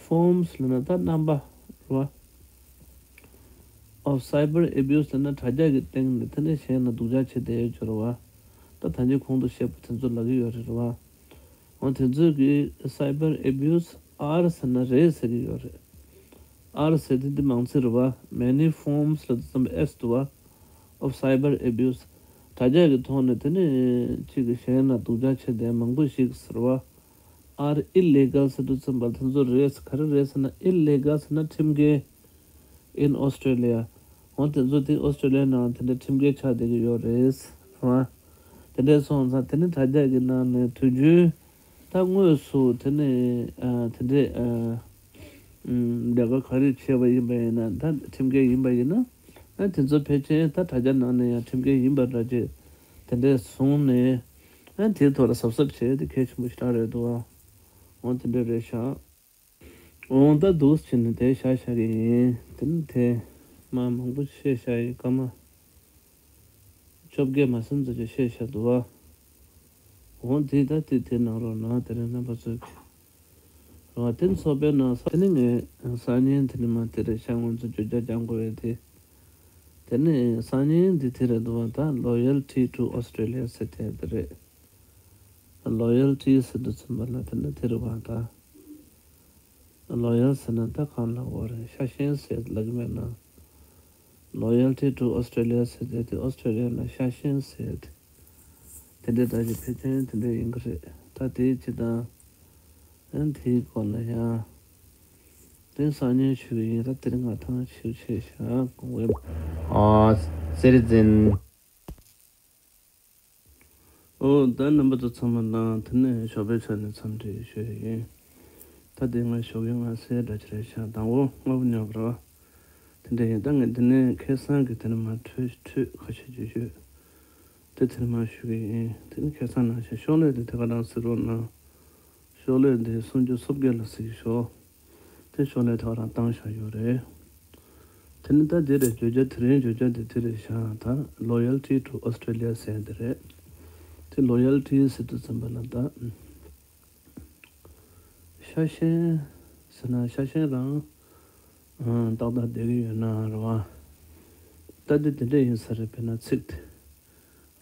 Forms ལབ་ན་ད་རྣམ་པ་རེད་བ། Of cyber abuse ལབ་ན་དྲ་རྒྱ་གི་སྟེང་ནས་དེ་ནས་གཞན་ལ་སྡུག་ཅག་བྱེད་བསྡད་ཡོད་ཅོག་རེད་བ། ད་ད་གིན་གོང་དུ་བཤད་པ་དེ་ཚོ་ལབ་ཀྱི་ཡོད་རེད། རེད་བ། འོ་དེ་ཚོའི་གི་cyber abuse R ཟེར་ན་རེད་ཟེར་གྱི་ཡོད་རེད། R ཟེར་དེ་འདི་མང་ཚིག་རེད་བ། Many forms ལབ་དུས་ཙམ་པ་S འདུག་བ། Of cyber abuse. དྲ་རྒྱ་གི་ཐོག་ནས་དེ་ནས་གཅིག་གིས་གཞན་ལ་སྡུག་ཅག་བྱེད་བསྡད་མང་པོ་ཞིག་ཟེར་བ། Are illegal ཟེར་དུས་ཙམ་པ་དེ་ཚོ་རེད། ག་རེ་རེད་ཟེར་ན། illegal ཟེར་ན་ཁྲིམས་འགལ། In Australia. འོ་དེ་ཚོ་དེ་ཨོ་སི་ཀྲོ་ལི་ཡ་ནང་དེ་འདྲ་ཁྲིམས་འགལ་ཆགས་བསྡད་ཀྱི་ཡོད་རེད། རེད་བ། དེ་འདྲ་སོང་ཙང་དེ་ནི་དྲ་རྒྱ་གི་ནང་ནས་དུས་རྒྱུན་ད་དངོས་སུ་དེ་ནི་ཨ་དེ་འདྲའི་ཨ་ལས་ཀ་ག་རེ་བྱས་པ་ཡིན་པ་ཡིན་ན། ད་ཁྲིམས་འགལ་ཡིན་པ་ཡིན་ན། ཨ་དེ་ཚོ་ཕལ་ཆེར་ད་དྲ་རྒྱ་ནང་ནས་ཡང་ཁྲིམས་འགལ་ཡིན་པ་འདྲ་ཅིག་དེ་འདྲ་བཟུང་ནས། ཨ་དེའི་ཐོག་ལ་གཟབ་གཟབ་བྱས་ཏེ་གལ་ཆེན་པོ་ཞེ་དྲག་རེད་འདུག་ཨ། འོ་དེ་འདྲ་རེད་ཤག་འོང་ད་འདུག་སེ་བྱས་ནས་དེ་བཞག་བཞག་གི་ཡིན། དེ་ནི་དེ་མ་མང་པོ་བཤད་བཞག་ཡིན། སྐར་མ་བཅོ་བརྒྱད་མ་ཟིན་ཙམ་ཅིག་བཤད་བཞག་འདུག་བ། འོང་དེ་ད་དེ་དེ་གནང་རོགས་གནང་། དེ་རིང་རྣམ་པ་ཚོས་ཀྱི་རེད་བ། དེ་ནི་ཚོགས་པའི་ནང་ས། དེ་ནི་ངས་སང་ཉིན་དེ་ནི་མ་དེ་རེད་ཤག་ང་ཚོ་བརྗོད་བྱ་སྦྱང་དགོས་པའི་དེ། དེ་ནི་སང་ཉིན་འདི་དེ་རེད་འདུག་བ། ད་Loyalty to Australia ཟེར་དེ་དེ་རེད། Loyalty ཟེར་དུས་ཙམ་པ་ལ་དེ་ནི་དེ་རེད་བ། ད་Loyal ཟེར་ན་ད་གང་ལ་འོ་རེད། ཤ་ཞེན་ཟེར་ལབ་ཀྱི་མེད་ན། Loyalty to Australia ཟེར་དེ་དེ་ཨོ་སི་ཀྲོ་ལི་ཡ་ལ་ཤ་ཞེན་ཟེར་དེ། དེ་འདྲའི་ད་ཅིག་ཕལ་ཆེར་དེ་འདྲ་ཡིན་གྱི་རེད། ད་དེའི་སྤྱི་དང་། ཨན་དེའི་སྐོར་ལ་ཡང་དེ་སང་ཉིན་ཞུ་གི་ཡིན། ད་དེ་རིང་ང་ཐང་ཆུ་ཆེ་ཤག་གོང་བས། ཨ། ཟེར་ཛིན། ཨོ་ད་རྣམ་པ་ཚོ་ཚང་མ་ལ་དེ་ནས་ཞོགས་པའི་ཆ་ནས་འཚམས་འདྲི་ཞུ་ཡི་ཡིན། ད་དེ་སྔ་ཞོགས་ཀྱི་སྔ་སེ་འདྲ་ཅིག་རེད་ཤག་དང་པོ་སྔ་པོ་ཉོབ་ར་བ། དེ་འདྲ་ཡིན། ད་ངས་འདི་ནས་ཁ་སང་གི་དེ་ནས་མར་འཕྲོས་འཕྲོས་ཁ་ཤས་ཅིག་ཞུས། དེ་དེ་ནས་མར་ཞུ་གི་ཡིན། དེ་ནས་ཁ་སང་ནང་བཞིན་ཤོག་ལྷེ་དེ་དེ་ག་རང་གཟིགས་རོགས་གནང་། ཤོག་ལྷེ་དེ་སུམ་ཅུ་སོ་བརྒྱད་ལ་གཟིགས་ཤོག་དེ་ཤོག་ལྷེ་དེ་ག་རང་བཏང་བཞག་ཡོད་རེད། དེ་ནི་ད་དེ་རེད། བརྗོད་བྱ་དེ་རིང་བརྗོད་བྱ་དེ་དེ་རེད་ཤག་ད་Loyalty to Australia ཟེར་དེ་རེད། དེ་Loyalty ཟེར་དུས་ཙམ་པ་ལ་ད། ཤ་ཞེན་ཟེར་ན་ཤ་ཞེན་རང་ཏག་ཏག་བསྡད་ཀྱི་ཡོད་ན་རེད་བ། ད་འདི་དེ་འདྲ་ཡིན་ས་རེད། དཔེར་ན་ཚིག་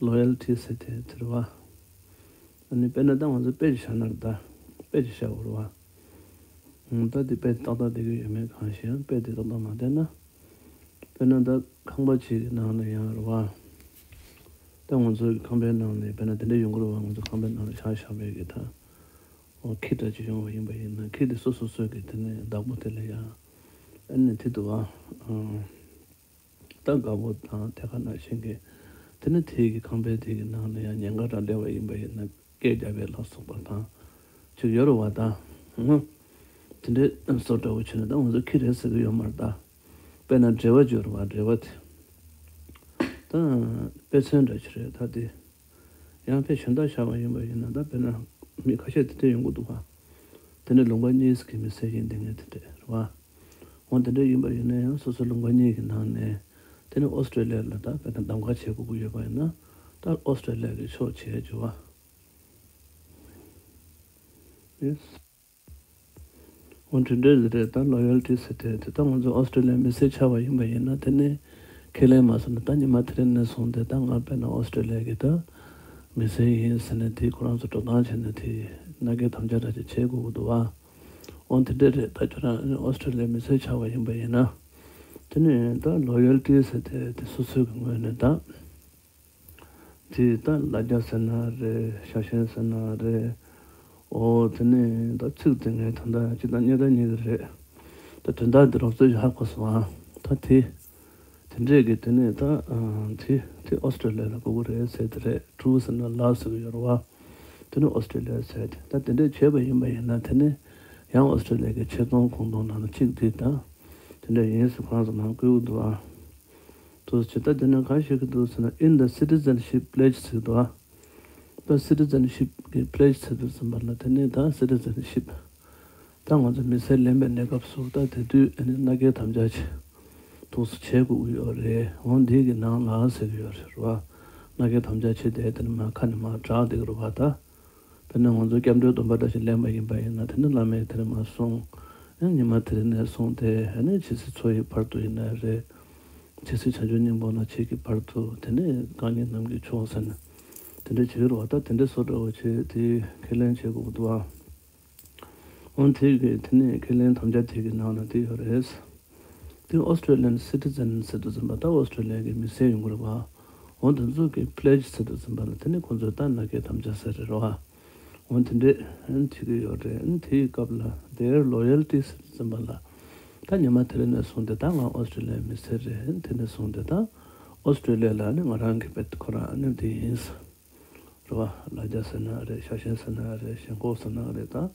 དེ་Loyalty ཟེར་དེ་དེ་རེད་བ། ཨ་ནི་དཔེར་ན་ད་ང་ཚོ་དཔེ་ཅིག་བཞག་ན་རེད། ད་དཔེ་ཅིག་བཞག་དགོས་རེད་བ། ད་འདི་དཔེ་ཏག་ཏག་བསྡད་ཀྱི་ཡོད་མེད་གང་ཤེས། ཡང་དཔེ་དེ་ཏག་ཏག་མ་བསྡད་ན། དཔེར་ན་ད་ཁང་པ་གཅིག་གི་ནང་ལ་ཡང་རེད་བ། ད་ང་ཚོའི་ཁང་པའི་ནང་ནས་དཔེར་ན་དེ་འདྲ་ཡོང་གི་རེད་བ། ང་ཚོ་ཁང་པའི་ནང་ལ་བཞག་བཞག་པའི་གི་ད། འོ་ཁྱི་འདྲ་ཅིག་ཡོང་བ་ཡིན་པ་ཡིན་ན། ཁྱི་དེ་སོ་སོ་སོའི་གི་དེ་ནས་བདག་པོ་དེ་ལ་ཡང་ཨ་ནི་དེ་འདུག་བ། ད་དགའ་པོ་དང་དེ་ག་ནང་བཞིན་གི་དེ་ནས་དེའི་གི་ཁང་པའི་དེ་གི་ནང་ལ་ཡང་ཉེན་ཁ་འདྲ་སླེབས་པ་ཡིན་པ་ཡིན་ན། སྐད་རྒྱབ་པའི་ལ་སོགས་པ་དང་། ཅིག་ཡོད་རེད་བ་ད། ཧུམ། དེ་འདྲའི་བཟོ་འདྲ་བོ་བྱས་ནས་ད་ང་ཚོ་ཁྱི་རེད་ཟེར་གི་ཡོད་མ་རེད་ད། དཔེར་ན་འབྲེལ་བ་ཅིག་ཡོད་རེད་བ། འབྲེལ་བ་དེ་ད་དཔེ་མཚོན་འདྲ་ཅིག་རེད་ད་དེ། ཡང་དཔེ་གཞན་དག་བཞག་པ་ཡིན་པ་ཡིན་ན་ད་དཔེར་ན་མི་ཁ་ཤས་དེ་འདྲ་ཡོང་གི་འདུག་བ། དེ་ནས་ལུང་པ་གཉིས་ཀྱི་མི་སེར་ཡིན་དེ་ངས་དེ་འདྲ་རེད་བ། འོ་དེ་འདྲ་ཡིན་པ་ཡིན་ན་ཡང་སོ་སོའི་ལུང་པ་གཉིས་ཀྱི་ནང་ནས་དེ་ནས་ཨོ་སི་ཀྲོ་ལི་ཡ་ལ་ད་དཔེར་ན་གདམ་ག་བྱེད་དགོས་ཀྱི་ཡོད་པ་ཡིན་ན་ད་ཨོ་སི་ཀྲོ་ལི་ཡ་གི་ཕྱོགས་བྱེད་རྒྱུ་བ། ཡེས། འོ་དེ་འདྲ་རེད། ད་ལོ་ཡལ་ཊི་ཟེར་དེ་དེ་ད་ང་ཚོ་ཨོ་སི་ཀྲོ་ལི་ཡ་མི་སེར་ཆགས་པ་ཡིན་པ་ཡིན་ན་དེ་ནས་ཁས་ལེན་མ་སོང་ན་ད་ཉི་མ་དེ་རིང་ནས་བཟུང་སྟེ་ད་ང་དཔེར་ན་ཨོ་སི་ཀྲོ་ལི་ཡ་གི་ད་མི་སེར་ཡིན་ཟེར་ནས་དེ་ཁོ་རང་ཚོ་འགྲོ་སྟངས་བྱས་ནས་དེ་མནའ་སྐྱེལ་དམ་བཅའ་འདྲ་ཅིག་བྱེད་དགོས་ཀྱི་འདུག་བ། འོ་དེ་འདྲ་རེད། ད་ཁྱོད་རང་ཨོ་སི་ཀྲོ་ལི་ཡ་མི་སེར་ཆགས་པ་ཡིན་པ་ཡིན་ན། དེ་ནས་ད་ལོ་ཡལ་ཊི་ཟེར་དེ་དེ་སོ་སོའི་གི་ངོས་ནས་ད་དེ་ད་ལ་རྒྱ་ཟེར་ན་རེད། ཤ་ཞེན་ཟེར་ན་རེད། འོ་དེ་ནས་ད་ཚིག་དེ་ངས་ད་ལྟ་ཅི་ད་རྙེད་ད་རྙེད་གི་རེད། ད་དོན་དག་འདི་རོབ་ཙམ་ཞིག་ཧ་གོ་སོང་ཨ། ད་དེ་དེ་འདྲས་ཀྱི་དེ་ནས་ད་དེ་དེ་ཨོ་སི་ཀྲོ་ལི་ཡ་ལ་དགོས་ཀྱི་རེད་ཟེར་དེ་རེད། ཊུ་ཟེར་ན་ལ་ཟེར་གི་ཡོད་རེད་བ། དེ་ནས་ཨོ་སི་ཀྲོ་ལི་ཡ་ཟེར་དེ་ད་དེ་འདྲས་བྱས་པ་ཡིན་པ་ཡིན་ན་དེ་ནས་ཡང་ཨོ་སི་ཀྲོ་ལི་ཡ་གི་ཆེད་གཏོང་ཁོངས་གཏོགས་ནང་ལ་གཅིག་དེ་ད་དེ་འདྲས་ཡིན་ཟེར་ཁོ་རང་ཚོ་ནང་བཀོད་འདུག་ཨ། དུ་ཇི་ལྟར་དེ་ནས་གང་ཞིག་གི་འདུག་ཟེར་ན། In the citizenship pledge ཟེར་འདུག་ཨ། ད་སི་ཊི་ཛེན་ཤིབ་གི་པི་ལེ་ཇི་ཟེར་དུས་ཙམ་པ་ལ་དེ་ནས་ད་སི་ཊི་ཛེན་ཤིབ་ད་ང་ཚོ་མི་སེར་ལེན་པའི་གནས་སྐབས་སུ་ད་དེ་དུས་ཨ་ནི་མནའ་སྐྱེལ་དམ་བཅའ་ཆེ་ཐུགས་སུ་བྱེད་དགོས་ཀྱི་ཡོད་རེད། འོ་འདི་གི་ནང་ལ་ཟེར་གྱི་ཡོད་རེད་བ། མནའ་སྐྱེལ་དམ་བཅའ་ཆེ་དེ་དེ་ནས་མ་ཁ་ནས་མ་གྲགས་བསྡད་ཀྱི་རེད་བ་ད། དཔེར་ན་ང་ཚོ་སྐྱབས་འགྲོའི་སྡོམ་པ་འདྲ་ཞིག་ལེན་པ་ཡིན་པ་ཡིན་ན་དེ་ནི་བླ་མས་དེ་རིང་མ་གསུངས། ཨེ་ཉི་མ་དེ་རིང་ནས་བཟུང་སྟེ་ཨ་ནི་ཇི་སྲིད་འཚོ་ཡི་བར་དུ་ཡིན་ན་རེད། ཇི་སྲིད་བྱང་ཆུབ་སྙིང་པོ་ལ་བྱེད་ཀྱི་བར་དུ་དེ་ནི་རྐང་གཉིས་ནམ་མཁའི་མཆོག་ཟེར་ནས་དེ་འདྲ་བྱེད་ཀྱི་རེད་བ། ད་དེ་འདྲ་བཟོ་འདྲ་བོ་བྱས་དེ་ཁས་ལེན་བྱེད་དགོས་ཀྱི་འདུག་ཨ། འོན་ཏེ་གི་དེ་ནི་ཁས་ལེན་དམ་བཅའ་དེ་གི་ནང་ན་དེ་ཡོད་རེད། དེ་Australian citizen ཟེར་དུས་ཙམ་པ་ད་ཨོ་སི་ཀྲོ་ལི་ཡ་གི་མི་སེར་ཡོང་གི་རེད་བ། འོ་དེ་ཚོ་གི་པི་ལེ་ཇི་ཟེར་དུས་ཙམ་པ་ལ་དེ་ནི་ཁོང་ཚོས་ད་མནའ་སྐྱེལ་དམ་བཅའ་ཟེར་རེད་བ། འོ་དེ་འདྲས་བྱེད་ཀྱི་ཡོད་རེད། དེའི་སྐབས་ལ་their loyalty ཟེར་དུས་ཙམ་པ་ལ་ད་ཉི་མ་དེ་རིང་ནས་བཟུང་སྟེ་ད་ང་ཨོ་སི་ཀྲོ་ལི་ཡའི་མི་སེར་རེད། དེ་ནས་བཟུང་སྟེ་ད་ཨོ་སི་ཀྲོ་ལི་ཡ་ལ་ནི་ང་རང་གི་བེད་ཁོ་རང་ནི་འདི་ཡིན། རེད་བ། ལ་རྒྱ་ཟེར་ན་རེད། ཤ་ཞེན་ཟེར་ན་རེད། ཞེན་ཁོག་ཟེར་ན་རེད། ད་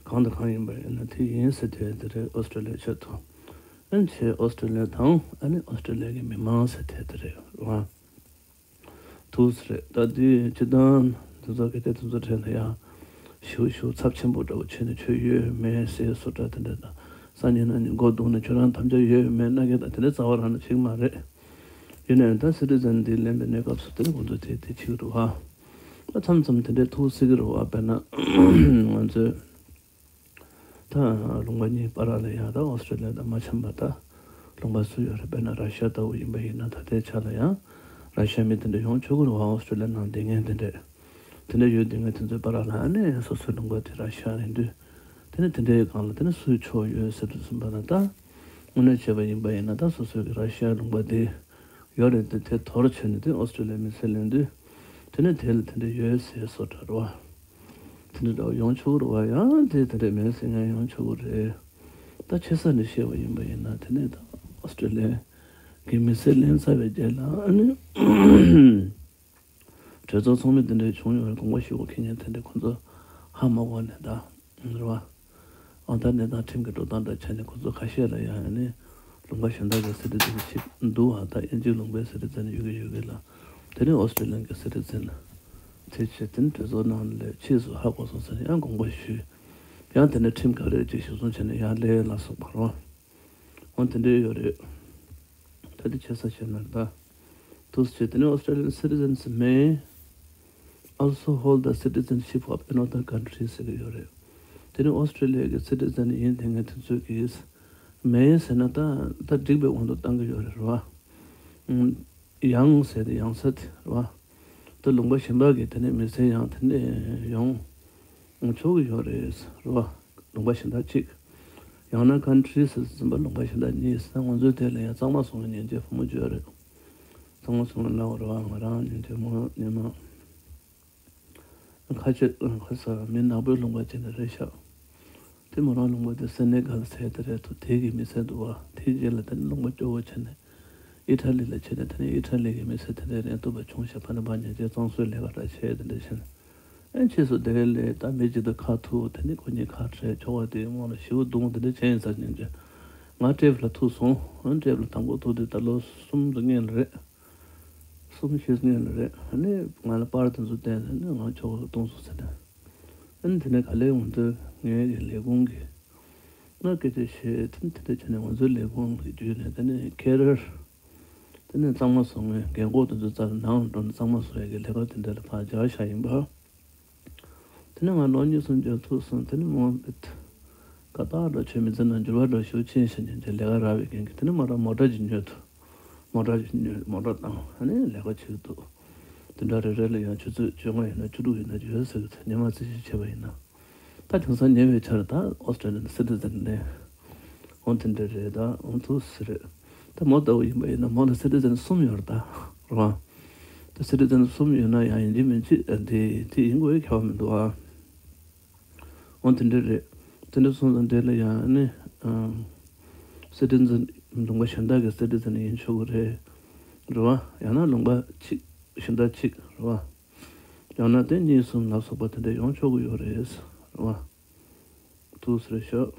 གང་དང་གང་ཡིན་པ་ཡིན་ན་དེ་ཡིན་ཟེར་དེ་དེ་རེད། ཨོ་སི་ཀྲོ་ལི་ཡའི་ཆེད་དུ་ཨ་ནི་ཆེ་ཨོ་སི་ཀྲོ་ལི་ཡ་དང་ཨ་ནི་ཨོ་སི་ཀྲོ་ལི་ཡ་གི་མི་མང་ཟེར་དེ་དེ་རེད་བ། ཐུགས་རེད། ད་དེ་སྤྱི་བཏང་དེ་ཚོ་གི་དེ་དེ་ཚོ་དྲན་ན་ཡང་ཞུ་ཞུ་ཚབས་ཆེན་པོ་འདྲ་བོ་བྱས་ནས་ཆོས་ཡོད་མེད་ཟེར་སོ་འདྲ་དེ་འདྲ་དང་སང་ཉིན་གནངས་ཉིན་མགོ་བརྡུང་ནས་ཁྱོད་རང་དམ་བཅའ་ཡོད་མེད་མནའ་སྐྱེལ་དང་དེ་འདྲ་རྩ་བ་རང་ནས་བྱེད་ཀྱི་མ་རེད། ཡིན་ནའང་ད་སི་ཊི་ཛེན་འདི་ལེན་པའི་གནས་སྐབས་སུ་དེ་ནི་ཁོང་ཚོས་དེ་དེ་བྱེད་ཀྱི་རེད་བ། ད་མཚམས་མཚམས་དེ་འདྲའི་ཐུགས་སྲིད་ཀྱི་རེད་བ། དཔེར་ན་ང་ཚོའི་ད་ལུང་པ་གཉིས་བར་ལ་ཡང་ད་ཨོ་སི་ཀྲོ་ལི་ཡ་དང་མ་འཆམ་པ་ད་ལུང་པ་སུ་ཡོད་རེད། དཔེར་ན་ར་ཤི་ཡ་ལྟ་བུ་ཡིན་པ་ཡིན་ན་ད་ལྟའི་ཆ་ལ་ཡང་ར་ཤི་ཡ་མི་དེ་འདྲ་ཡོང་ཆོག་གི་རེད་བ། ཨོ་སི་ཀྲོ་ལི་ཡ་ནང་བསྡད་མཁན་དེ་འདྲས་དེ་འདྲ་ཡོད། དེ་ངས་དེ་ཚོའི་བར་ལ་ཨ་ནི་སོ་སོའི་ལུང་པ་དེ་ར་ཤི་ཡ་ཡིན་དུས་དེ་ནི་དེ་འདྲའི་སྒང་ལ་དེ་ནི་སུའི་ཕྱོགས་ཡོད་ཟེར་དུས་ཙམ་པ་ན་ད་དངོས་གནས་བྱས་པ་ཡིན་པ་ཡིན་ན་ད་སོ་སོའི་གི་ར་ཤི་ཡ་ལུང་པ་དེ་ཡོད་རེད། དེ་དེ་དོར་བྱས་ནས་དེ་ཨོ་སི་ཀྲོ་ལི་ཡའི་མི་སེར་ལེན་དུས་དེ་ནི་དེ་ལ་དེ་འདྲ་ཡོད་ཟེར་སོ་འདྲ་རེད་བ། དེ་འདྲ་འདྲ་བ་ཡོང་ཆོག་གི་རེད་བ། ཡང་དེ་དེ་འདྲ་མེད་ཟེར་མཁན་ཡོང་ཆོག་གི་རེད། ད་ཆེ་ས་ནས་བཤད་པ་ཡིན་པ་ཡིན་ན་དེ་ནས་ད་ཨོ་སི་ཀྲོ་ལི་ཡ་གི་མི་སེར་ལེན་ཚར་བའི་རྗེས་ལ་ཨ་ནི་གྲོས་ཚོགས་ཚོགས་མི་དེ་འདྲ་བྱུང་ཡོད་རེད། དགོངས་པ་ཞུ་དགོས་ཁེལ་མཁན་དེ་འདྲ་ཁོང་ཚོ་ཧ་མ་གོ་ནས་ད་རེད་བ། ཨང་རྟགས་གནས་སྟངས་ཁྲིམས་ཀྱི་འགྲོ་སྟངས་འདྲ་བྱས་ནས་ཁོ་ཚོ་ཁ་ཤས་ལ་ཡང་ཨ་ནི་ལུང་པ་གཞན་དག་གི་སི་ཊི་ཛེན་ཞིབ་འདུག་བ། ད་དབྱིན་ཇིའི་ལུང་པའི་སི་ཊི་ཛེན་ཡོད་ཀྱི་ཡོད་ཀྱི་ལ་དེ་ནས་ཨོ་སི་ཀྲོ་ལི་ཡན་གྱི་སི་ཊི་ཛེན་དེ་བྱས་དེ་ནི་གྲོས་ཚོགས་ནང་ལ་ཕྱིས་སུ་ཧ་གོ་སོང་ཟེར་ནས་ཡང་དགོངས་པ་ཞུས། ཡང་དེ་ནས་ཁྲིམས་ག་རེ་ཅིག་གཞིར་བཟུང་བྱས་ནས་ཡང་ལས་ལ་སོགས་པ་རོ། འོ་དེ་འདྲའི་ཡོད་རེད། ད་དེ་བྱས་ས་བྱས་ན་ད། དུས་ཚོད་དེ་ནི་Australian citizens may also hold the citizenship of another country ཟེར་གྱི་ཡོད་རེད། དེ་ནི་ཨོ་སི་ཀྲོ་ལི་ཡ་གི་སི་ཊི་ཛེན་ཡིན་དེ་ངས་དེ་ཚོས་ཀྱིས་མེ་ཟེར་ན་ད་ད་འགྲིག་པའི་དབང་དུ་བཏང་གི་ཡོད་རེད་རོ། ཡང་ཟེར་ཏེ་ཡང་ས་དེ་རོ། ད་ལུང་པ་གཞན་པ་གི་དེ་ནས་མི་སེར་ཡང་དེ་ནས་ཡོང་ཆོག་གི་ཡོད་རེད་རོ། ལུང་པ་གཞན་དག་གཅིག་ཡང་ན་country ཟེར་ཟིན་པ་ལུང་པ་གཞན་དག་གཉིས། ད་ང་ཚོའི་དེ་ལ་ཡང་གཙང་མ་སོང་བའི་ཉེན་ཁ་བུ་མོ་བརྗོད་རེད། གཙང་མ་སོང་བའི་ལ་བ་ར་བ་ང་རང་ཉེན་ཁ་མོ་ཉེ་མ་ཁ་ཆེ་ཁ་ས་མི་ནག་པོའི་ལུང་པ་ཅན་དེ་རེད་ཤག་དེ་མོ་རང་ལུང་པ་དེ་སེ་ནེ་གལ་ཟེར་དེ་རེད་དོ། དེ་གི་མི་ཚད་འདུག་བ། དེའི་རྗེས་ལ་དེ་ནི་ལུང་པ་སྐྱོ་བོ་བྱས་ནས་ཨི་ཊ་ལི་ལ་ཕྱིན་ནས་དེ་ནི་ཨི་ཊ་ལི་གི་མི་ཚད་དེ་འདྲའི་རན་ཐུབ་པ་བྱུང་ཤག་ཕ་ནི་པ་ཉེན་ཁའི་གཙང་བཟོའི་ལས་ཀ་འདྲ་བྱས་དེ་འདྲ་བྱས་ནས། ཨ་ཕྱིས་སུ་དེ་ལས་ད་མི་གཅིག་དང་ཁ་ཐུག་དེ་ནས་ཁོ་གཉིས་ཁ་བྲལ་ཆོག་པ་དེ་སྔོན་ལ་ཞེ་པོ་སྡུག་དེ་འདྲ་བྱས་ཡིན་ས་ཉིན་གྱི། ང་ཊེབ་ལ་ཐུག་སོང་། ཨ་ཊེབ་ལ་དང་པོ་ཐུག་དུས་ད་ལོ་གསུམ་དང་སྔོན་ལ་རེད། གསུམ་བཞི་སྔོན་ལ་རེད། ཨ་ནི་ང་ལ་པར་དེ་ཚོ་བསྟན་ནས་ནི་ང་ཆོག་གི་གཏོང་སོང་ཟེར་ནས། ཨ་ནི་དེ་ནས་ག་ལེར་ང་ཚོའི་ངའི་གི་ལས་ཁུངས་ཀྱི་ང་སྐད་ཆ་བཤད་དེ་དེ་འདྲ་བྱས་ནས་ང་ཚོའི་ལས་ཁུངས་ཀྱི་བརྒྱུད་ནས་དེ་ནས་ཁེ་རེར། དེ་ནས་གཙང་མ་བཟོ་མཁན་རྒན་གོག་དེ་ཚོ་རྩ་ནང་ལ་འགྲོ་ནས་གཙང་མ་བཟོ་ཡ་གི་ལས་ཀ་དེ་འདྲ་ལ་ཕར་བརྒྱབ་བཞག་ཡིན་པ། དེ་ནས་ང་ལོ་གཉིས་གསུམ་འགྱོ་ཐུབ་སོང་། དེ་ནས་མོ་བིད་ཀ་ཏག་འདྲ་བྱས་མི་ཚེ་ནང་འགྱུར་བ་འདྲ་ཞིག་ཕྱིན་ཞེས་ཉིན་གྱི་ལས་ཀ་རག་པའི་རྐྱེན་གྱིས་དེ་ནས་མོ་རང་མོ་ཊ་ཅིག་ཉོས་ཐུབ། མོ་ཊ་ཅིག་ཉོས། མོ་ཊ་བཏང་། ཨ་ནི་ལས་ཀ་བྱེད་ཀྱི་འདུག་དེ་འདྲ་རེ་རེ་ལ་ཡང་ཆུ་ཚོད་བཅོ་ལྔ་ཡིན་ན་བཅུ་དྲུག་ཡིན་ན་ཡོད་ཟེར་གྱི་འདུག་ཉི་མ་རྩིས་ཞིབ་བྱས་པ་ཡིན་ན། ད་དེང་སང་ཉེ་བའི་ཆར་ད་ཨོ་སི་ཊྲེ་ལི་ཡན་སི་ཊི་ཛེན་ནས་འོང་དེ་འདྲ་རེད། ད་འོང་ཐུག་སི་རེད། ད་མོ་ལྟ་བུ་ཡིན་པ་ཡིན་ན་མོ་ལ་སི་ཊི་ཛེན་གསུམ་ཡོད་རེད་ད། རེད་བ། ད་སི་ཊི་ཛེན་གསུམ་ཡོད་ན་ཡང་ཡིན་གཅིག་མིན་གཅིག་ཨ་དེ་དེ་ཡིན་དགོས་ཁྱབ་པ་མི་འདུག་ཨ། འོང་དེ་འདྲ་རེད། དེ་འདྲ་སོང་ཙང་དེ་ལ་ཡང་ནི་ཨ་སི་ཊི་ཛེན་ལུང་པ་གཞན་དག་གི་སི་ཊི་ཛེན་ཡིན་ཆོག་གི་རེད། རེད་བ། ཡང་ན་ལུང་པ་གཅིག་གཞན་དག་གཅིག་རེད་བ། ཡང་ན་དེ་གཉིས་གསུམ་ལ་སོགས་པ་དེ་འདྲ་ཡོང་ཆོག་གི་ཡོད་རེད། རེད་བ། ཐུགས་རྗེ་ཆེ།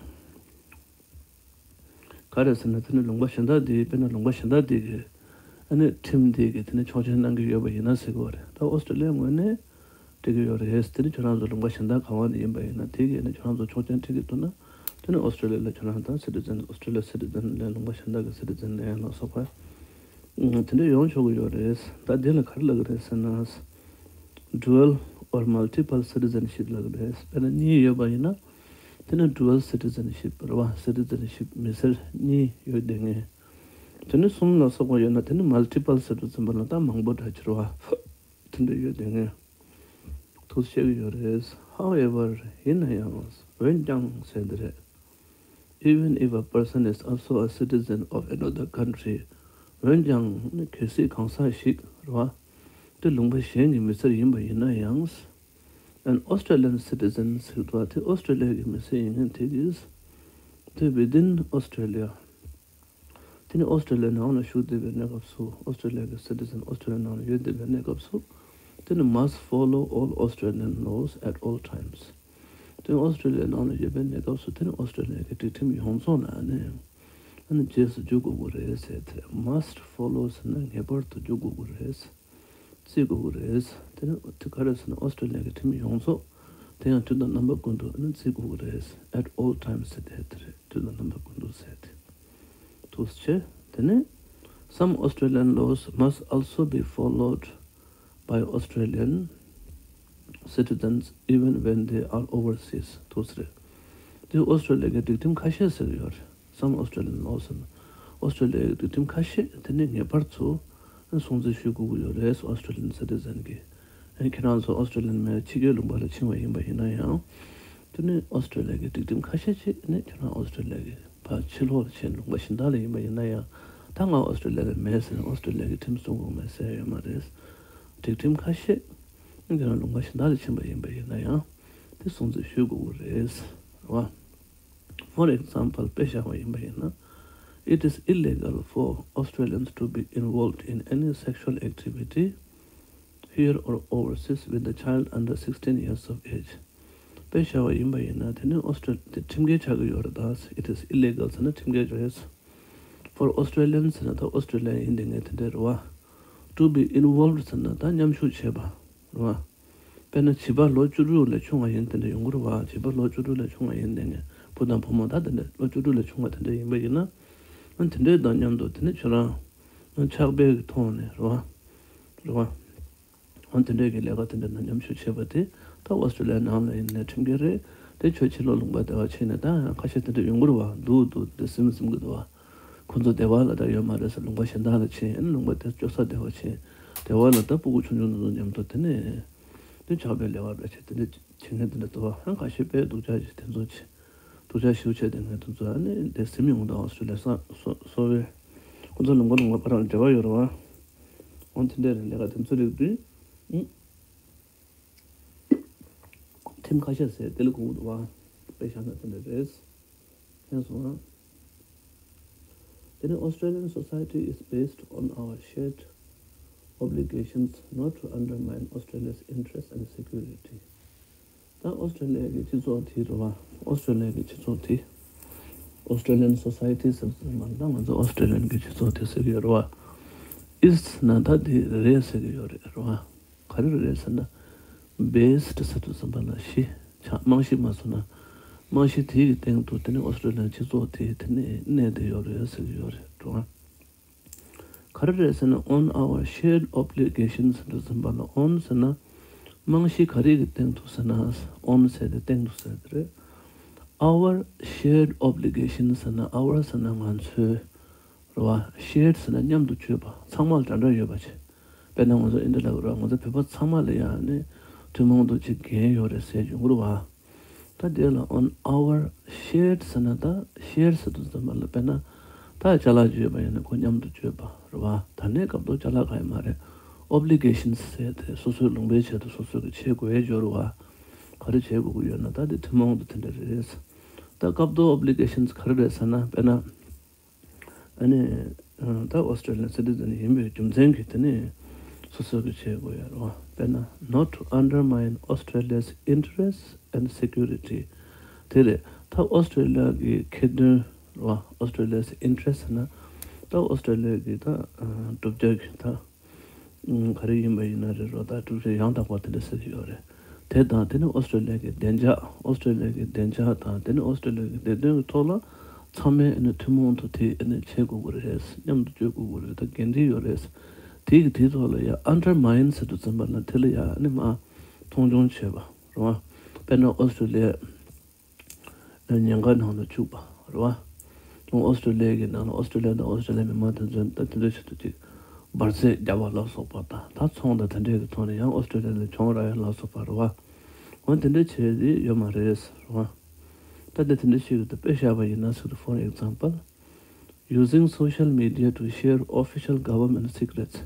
ག་རེ་ཟེར་ན་དེ་ནི་ལུང་པ་གཞན་དག་འདི་དཔེར་ན་ལུང་པ་གཞན་དག་འདི་གི་ཨ་ནི་ཁྲིམས་འདི་གི་དེ་ནི་ཆོག་མཆན་གནང་གི་ཡོད་པ་ཡིན་ན་ཟེར་གི་ཡོད་རེད། ད་ཨོ་སི་ཀྲོ་ལི་ཡའི་ངོས་ནས་འགྲིག་གི་ཡོད་རེད། དེ་ནི་ཁྱོད་རང་ཚོ་ལུང་པ་གཞན་དག་ག་བ་ནས་ཡིན་པ་ཡིན་ན་དེ་གི་ནི་ཁྱོད་རང་ཚོ་ཆོག་མཆན་འཁྲི་གི་འདུག་ན་དེ་ནི་ཨོ་སི་ཀྲོ་ལི་ཡ་ལ་ཁྱོད་རང་དང་སི་ཊི་ཛེན་ཨོ་སི་ཀྲོ་ལི་ཡ་སི་ཊི་ཛེན་ལས་ལུང་པ་གཞན་དག་གི་སི་ཊི་ཛེན་ལས་ལ་སོགས་པ་དེ་འདྲ་ཡོང་ཆོག་གི་ཡོད་རེད། ད་འདི་ལ་ག་རེ་ལབ་གི་རེད་ཟེར་ན། Dual or multiple citizenship ལབ་ཀྱི་རེད། དཔེར་ན་གཉིས་ཡོད་པ་ཡིན་ན། དེ་ནི་dual citizenship རེད་བ། སི་ཊི་ཛེན་ཤིབ་མི་སེར་གཉིས་ཡོད་བསྡད་མཁན། དེ་ནི་གསུམ་ལ་སོགས་པ་ཡོད་ན་དེ་ནི་multiple citizen པ་ལ་ད་མང་པོ་འདྲ་ཕྱིར་བ། དེ་འདྲ་ཡོད་བསྡད་མཁན། ཐུགས་བཤད་ཀྱི་ཡོད་རེད། However ཡིན་ན་ཡང་འོན་ཀྱང་ཟེར་འདི་རེད། Even if a person is also a citizen of another country འོན་ཀྱང་ནི་གལ་སྲིད་གང་ཟག་ཞིག་རེད་བ། དེ་ལུང་པ་གཞན་གྱི་མི་སེར་ཡིན་པ་ཡིན་ན་ཡང་། An Australian citizen ཟེར་དུས་དེ་ཨོ་སི་ཀྲོ་ལི་ཡ་གི་མི་སེར་ཡིན་མཁན་དེ་གིས་དེ་within Australia དེ་ནི་ཨོ་སི་ཀྲོ་ལི་ཡ་ནང་ལ་བཞུགས་བསྡད་པའི་གནས་སྐབས་སུ། ཨོ་སི་ཀྲོ་ལི་ཡ་གི་སི་ཊི་ཛེན་ཨོ་སི་ཀྲོ་ལི་ཡ་ནང་ལ་ཡོད་བསྡད་པའི་གནས་སྐབས་སུ། དེ་ནི་must follow all Australian laws at all times དེ་ནི་ཨོ་སི་ཀྲོ་ལི་ཡ་ནང་ལ་ཡོད་པའི་གནས་སྐབས་སུ་དེ་ནི་ཨོ་སི་ཀྲོ་ལི་ཡ་གི་སྒྲིག་ཁྲིམས་ཡོངས་རྫོགས་ལ་ནི་ཨ་ནི་རྗེས་སུ་འཇུག་དགོས་ཀྱི་རེད་ཟེར་དེ། Must follow ཟེར་ན་ངེས་པར་དུ་འཇུག་དགོས་ཀྱི་རེད། བརྩི་དགོས་ཀྱི་རེད། དེ་ནི་དེ་ག་རེ་ཟེར་ན་ཨོ་སི་ཀྲོ་ལི་ཡ་གི་ཁྲིམས་ཡོངས་རྫོགས་དེ་ཡང་དུས་དང་རྣམ་པ་ཀུན་ཏུ་ཨ་ནི་བརྩི་དགོས་ཀྱི་རེད། At all times ཟེར་དེ་དེ་རེད། དུས་དང་རྣམ་པ་ཀུན་ཏུ་ཟེར་དེ། ཐུགས་རྗེ་ཆེ། དེ་ནས། Some Australian laws must also be followed by Australian citizens even when they are overseas ཐུགས་རྗེ་ཆེ། དེ་ཨོ་སི་ཀྲོ་ལི་ཡ་གི་སྒྲིག་ཁྲིམས་ཁ་ཤས་ཟེར་གྱི་ཡོད་རེད། Some Australian laws ཨོ་སི་ཀྲོ་ལི་ཡ་གི་སྒྲིག་ཁྲིམས་ཁ་ཤས་དེ་ནི་ངེས་པར་དུ་སྲུང་བརྩི་ཞུ་དགོས་ཀྱི་ཡོད་རེད། Australian citizen གི་ཁྱེད་རང་ཚོ་ཨོ་སི་ཀྲོ་ལི་ཡན་མི་ཕྱི་རྒྱལ་ལུང་པ་ལ་ཕྱིན་པ་ཡིན་པ་ཡིན་ན་ཡང་། དེ་ནི་ཨོ་སི་ཀྲོ་ལི་ཡ་གི་སྒྲིག་ཁྲིམས་ཁ་ཤས་ཅིག་ནི་ཁྱེད་རང་ཨོ་སི་ཀྲོ་ལི་ཡ་གི་ཕར་ཕྱི་ལོགས་ལ་ཕྱིན་ལུང་པ་གཞན་དག་ལ་ཡིན་པ་ཡིན་ན་ཡང་། ད་ང་ཨོ་སི་ཀྲོ་ལི་ཡ་ལ་མེད་ཟེར་ནས་ཨོ་སི་ཀྲོ་ལི་ཡ་གི་ཁྲིམས་སྲུང་དགོས་མེད་ཟེར་ཡོད་མ་རེད། སྒྲིག་ཁྲིམས་ཁ་ཤས་ནི་ཁྱེད་རང་ལུང་པ་གཞན་དག་ལ་ཕྱིན་པ་ཡིན་པ་ཡིན་ན་ཡང་དེ་སྲུང་བརྩི་ཞུ་དགོས་ཀྱི་རེད། རེད་བ། For example དཔེ་བཞག་པ་ཡིན་པ་ཡིན་ན། It is illegal for Australians to be involved in any sexual activity here or overseas with a child under sixteen years of age དཔེ་བཞག་པ་ཡིན་པ་ཡིན་ན་དེ་ནི་ཨོ་སི་ཀྲོ་དེ་ཁྲིམས་འགལ་ཆགས་ཀྱི་ཡོད་རེད་ད། It is illegal ཟེར་ན་ཁྲིམས་འགལ་རེད། For Australians ཟེར་ན་ད་ཨོ་སི་ཀྲོ་ལི་ཡ་ཡིན་བསྡད་མཁན་དེ་འདྲ་རེད་བ། To be involved ཟེར་ན་ད་མཉམ་ཞུགས་བྱས་པ་རེད་བ། དཔེར་ན་བྱིས་པ་ལོ་བཅུ་དྲུག་ལས་ཆུང་བ་ཡིན་དེ་འདྲ་ཡོང་གི་རེད་བ། བྱིས་པ་ལོ་བཅུ་དྲུག་ལས་ཆུང་བ་ཡིན་དེ་ངས་བུ་དང་བུ་མོ་ད་དེ་འདྲ་ལོ་བཅུ་དྲུག་ལས་ཆུང་བ་དེ་འདྲ་ཡིན་པ་ཡིན་ན། ཨ་དེ་འདྲའི་དང་མཉམ་དུ་དེ་ནི་ཁྱོད་རང་ཨ་ཕྱག་དཔེ་གི་ཐོག་ནས་རེད་བ། རེད་བ། ཨ་དེ་འདྲའི་གི་ལས་ཀ་དེ་འདྲ་ན་མཉམ་ཞུགས་བྱས་པ་དེ་ད་ཨོ་སི་ཀྲོ་ལི་ཡ་ནང་ལ་ཡིན་ནའི་ཁྲིམས་འགལ་རེད། དེ་ཁྱོད་ཕྱི་ལོགས་ལུང་པ་དེ་བ་ཕྱིན་ནས་ད་ཡང་ཁ་ཤས་དེ་འདྲ་ཡོང་གི་རེད་བ། འདུག་འདུག་དེ་འདྲ་སེམས་སེམས་གི་འདུག་བ། ཁོ་ཚོ་སྡེ་བ་ལ་ད་ཡོད་མ་རེད་ཟེར་ལུང་པ་གཞན་དག་ལ་ཕྱིན། ཨ་ནི་ལུང་པ་དེ་སྐྱོ་ས་སྡེ་བ་ཕྱིན། སྡེ་བ་ལ་ད་སྤུ་གུ་ཆུང་ཆུང་དེ་ཚོ་མཉམ་དུ་དེ་ནས་དེ་ཕྱག་དཔེ་ལས་ཀ་འདྲ་བྱེད་དེ་འདྲ་བྱེད་མཁན་དེ་འདྲ་འདུག་བ། ཧང་ཁ་ཤས་དཔེ་སྡུག་ཅག་ཅིག་དེ་ཚོ་བྱེད། སྡུག་ཅག་ཞེ་པོ་བྱེད་དེ་ངས་དེ་ཚོ་ཨ་ནི་དེ་སེམས་ཡོང་དང་ཨོ་སི་ཀྲོ་ལི་ཡ་ས་སོ་སོ་བའི་ཁོ་ཚོ་ལུང་པ་ལུང་པ་བར་ལ་འབྲེལ་བ་ཡོད་རེད་བ། འོ་དེ་འདྲ་རེད། ལས་ཀ་དེ་ཚོ་རིགས་དུས་ཨུ། ཁྲིམས་ཁ་ཤས་ཟེར་དེ་ལ་གོ་གི་འདུག་བ། དཔེ་བཞག་ན་དེ་འདྲ་རེད། མཁྱེན་སོང་ང་། དེ་ནི་Australian society is based on our shared obligations not to undermine Australia's interests and security ད་ཨོ་སི་ཀྲེ་ལི་ཡ་གི་སྤྱི་ཚོགས་དེ་རེད་བ། ཨོ་སི་ཀྲེ་ལི་ཡ་གི་སྤྱི་ཚོགས་དེ། Australian society ཟེར་ཚུལ་མ་ད་ང་ཚོ་ཨོ་སི་ཀྲེ་ལི་ཡན་གྱི་སྤྱི་ཚོགས་དེ་ཟེར་གྱི་ཡོད་རེད་བ། Is ཟེར་ན་ད་དེ་རེད་ཟེར་གྱི་ཡོད་རེད་རེད་བ། ག་རེ་རེད་ཟེར་ན། based ཟེར་དུས་ཙམ་པ་ལ་གཞི་ཆགས། རྨང་གཞི་མ་བཟོ་ན། རྨང་གཞི་དེ་གི་སྟེང་དུ་དེ་ནི་ཨོ་སི་ཀྲེ་ལི་ཡན་སྤྱི་ཚོགས་དེ་དེ་ནི་གནས་བསྡད་ཡོད་རེད་ཟེར་གྱི་ཡོད་རེད་རེད་བ། ག་རེ་རེད་ཟེར་ན། On our shared obligations ཟེར་དུས་ཙམ་པ་ལ། On ཟེར་ན། རྨང་གཞི་ག་རེ་གི་སྟེང་དུ་ཟེར་ན། On ཟེར་དེ་སྟེང་དུ་ཟེར་དེ་རེད། Our shared obligations ཟེར་ན། Our ཟེར་ན་ང་ཚོའི་རེད་བ། Shared ཟེར་ན་མཉམ་དུ་སྤྱོད་པ། ཚང་མ་ལ་འདྲ་འདྲ་ཡོད་པ་བྱས། དཔེར་ན་ང་ཚོ་ཨིན་ཌི་ལ་རེད་བ། ང་ཚོ་བོད་པ་ཚང་མ་ལ་ཡང་ནི་ཐུན་མོང་དུ་ཅིག་འགན་ཡོད་རེད་ཟེར་ཡོང་གི་རེད་བ། ད་དེ་ལ་on our shared ཟེར་ན། ད་share ཟེར་དུས་ཙམ་པ་ལ་དཔེར་ན། ད་ཅ་ལག་ཅིག་ཡོད་པ་ཡིན་ན་ཁོ་མཉམ་དུ་སྤྱོད་པ་རེད་བ། ད་ནས་སྐབས་ཐོག་ཅ་ལག་གང་ཡང་མ་རེད། Obligations ཟེར་དེ་སོ་སོའི་ལུང་པའི་ཆེད་དུ་སོ་སོ་གི་བྱེད་དགོས་ཡས་སྦྱོར་བ། ག་རེ་བྱེད་དགོས་ཀྱི་ཡོད་ན་ད་དེ་ཐུན་མོང་དུ་དེ་འདྲ་རེད། ད་སྐབས་ཐོག་obligations ག་རེ་རེད་ཟེར་ན། དཔེར་ན། ཨ་ནི། ད་Australian citizen ཡིན་པའི་རྒྱུ་མཚན་གྱིས་དེ་ནི་སོ་སོ་གི་བྱེད་དགོས་ཡ་རེད་བ། དཔེར་ན། Not to undermine Australia's interests and security དེ་རེད། ད་ཨོ་སི་ཀྲེ་ལི་ཡ་གི་ཁེ་དོན་རེད་བ། Australia's interest ཟེར་ན། ད་ཨོ་སི་ཀྲེ་ལི་ཡ་གི་ད་གྲུབ་ཆ་གི་ད་ག་རེ་ཡིན་པ་ཡིན་ན་རེད་རོ། ད་གྲུབ་ཆ་ཡང་དག་པ་དེ་འདྲ་ཟེར་གྱི་ཡོད་རེད། དེ་དང་དེ་ནི་ཨོ་སི་ཀྲེ་ལི་ཡ་གི་བདེ་འཇགས། ཨོ་སི་ཀྲེ་ལི་ཡ་གི་བདེ་འཇགས་དང་དེ་ནི་ཨོ་སི་ཀྲེ་ལི་ཡ་གི་བདེ་དོན་གྱི་ཐོག་ལ་ཚང་མས་ཨ་ནི་ཐུན་མོང་དུ་དེ་ཨ་ནི་བྱེད་དགོས་ཀྱི་རེད། མཉམ་དུ་སྤྱོད་དགོས་ཀྱི་རེད། ད་འགན་འཁྲི་ཡོད་རེད། དེ་གི་དེའི་ཐོག་ལ་ཡ་undermine ཟེར་དུས་ཙམ་པ་ལ་དེ་ལ་ཡ་ཨ་ནི་མ་མཐོང་ཆུང་བྱེད་པ་རེད་བ། དཔེར་ན་ཨོ་སི་ཀྲེ་ལི་ཡ་ཉེན་ཁ་ནང་ལ་བཅུག་པ་རེད་བ། ཨོ་སི་ཀྲེ་ལི་ཡ་གི་ནང་ལ་ཨོ་སི་ཀྲེ་ལི་ཡ་དང་ཨོ་སི་ཀྲེ་ལི་ཡ་མི་མང་དེ་ཚོས་ད་དེ་འདྲའི་ཆེད་དུ་ཅིག་འབར་རྫས་བརྒྱབ་པ་ལ་སོགས་པ་དང་། ད་ཚོང་དང་དེ་འདྲའི་གི་ཐོག་ནས་ཡང་ཨོ་སི་ཀྲེ་ལི་ཡ་ལ་གྱོང་རག་ཡ་ལ་སོགས་པ་རེད་བ། འོ་དེ་འདྲ་བྱས་ཏེ་ཡོད་མ་རེད་ཟེར་བ། ད་དེ་དེ་འདྲ་ཞིག་གི་དཔེ་བཞག་པ་ཡིན་ན་ཟེར། For example, using social media to share official government secrets.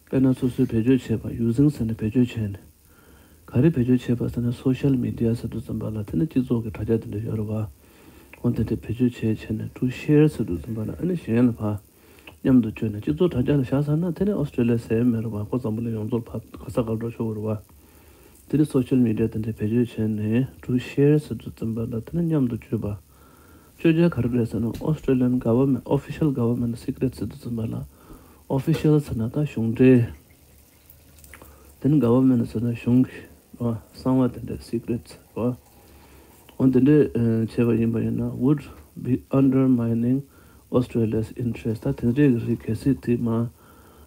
དཔེར་ན་སོ་སོས་བེད་སྤྱོད་བྱས་པ། Using ཟེར་ནས་བེད་སྤྱོད་བྱས་ནས། ག་རེ་བེད་སྤྱོད་བྱས་པ་ཟེར་ན། Social media ཟེར་དུས་ཙམ་པ་ལ་དེ་ནི་སྤྱི་ཚོགས་ཀྱི་དྲ་རྒྱ་དེ་འདྲ་ཡོད་རེད་བ། འོ་དེ་འདྲ་བེད་སྤྱོད་བྱས་བྱས་ནས། To share ཟེར་དུས་ཙམ་པ་ལ་ཨ་ནི་གཞན་ལ་ཕར་མཉམ་དུ་བསྐྱོད་ནས། སྤྱི་ཚོགས་དྲ་རྒྱ་ལ་བཞག་ཚར་ན་དེ་ནི་ཨོ་སི་ཀྲེ་ལི་ཡ་ཟེར་ཡ་མེད་རེད་བ། ཁོ་འཛམ་བུ་གླིང་ཡོངས་རྫོགས་ཕར་ག་ས་ག་ལ་འགྲོ་ཆོག་གི་རེད་བ། དེ་ནི་social media དེ་འདྲ་བེད་སྤྱོད་བྱས་ནས། To share ཟེར་དུས་ཙམ་པ་ལ་དེ་ནི་མཉམ་དུ་སྤྱོད་པ། སྤྱོད་བྱ་ག་རེ་རེད་ཟེར་ན། Australian government official government secret ཟེར་དུས་ཙམ་པ་ལ། Official ཟེར་ན་ད་གཞུང་འབྲེལ། དེ་ནི་government ཟེར་ན་གཞུང་གི་རེད་བ། གསང་བ་དེ་འདྲ། Secrets རེད་བ། འོ་དེ་འདྲ་ཨ་བྱས་པ་ཡིན་པ་ཡིན་ན། Would be undermining Australia's interest. ད་དེ་འདྲའི་གི་རིགས་གལ་སྲིད་དེ་མ་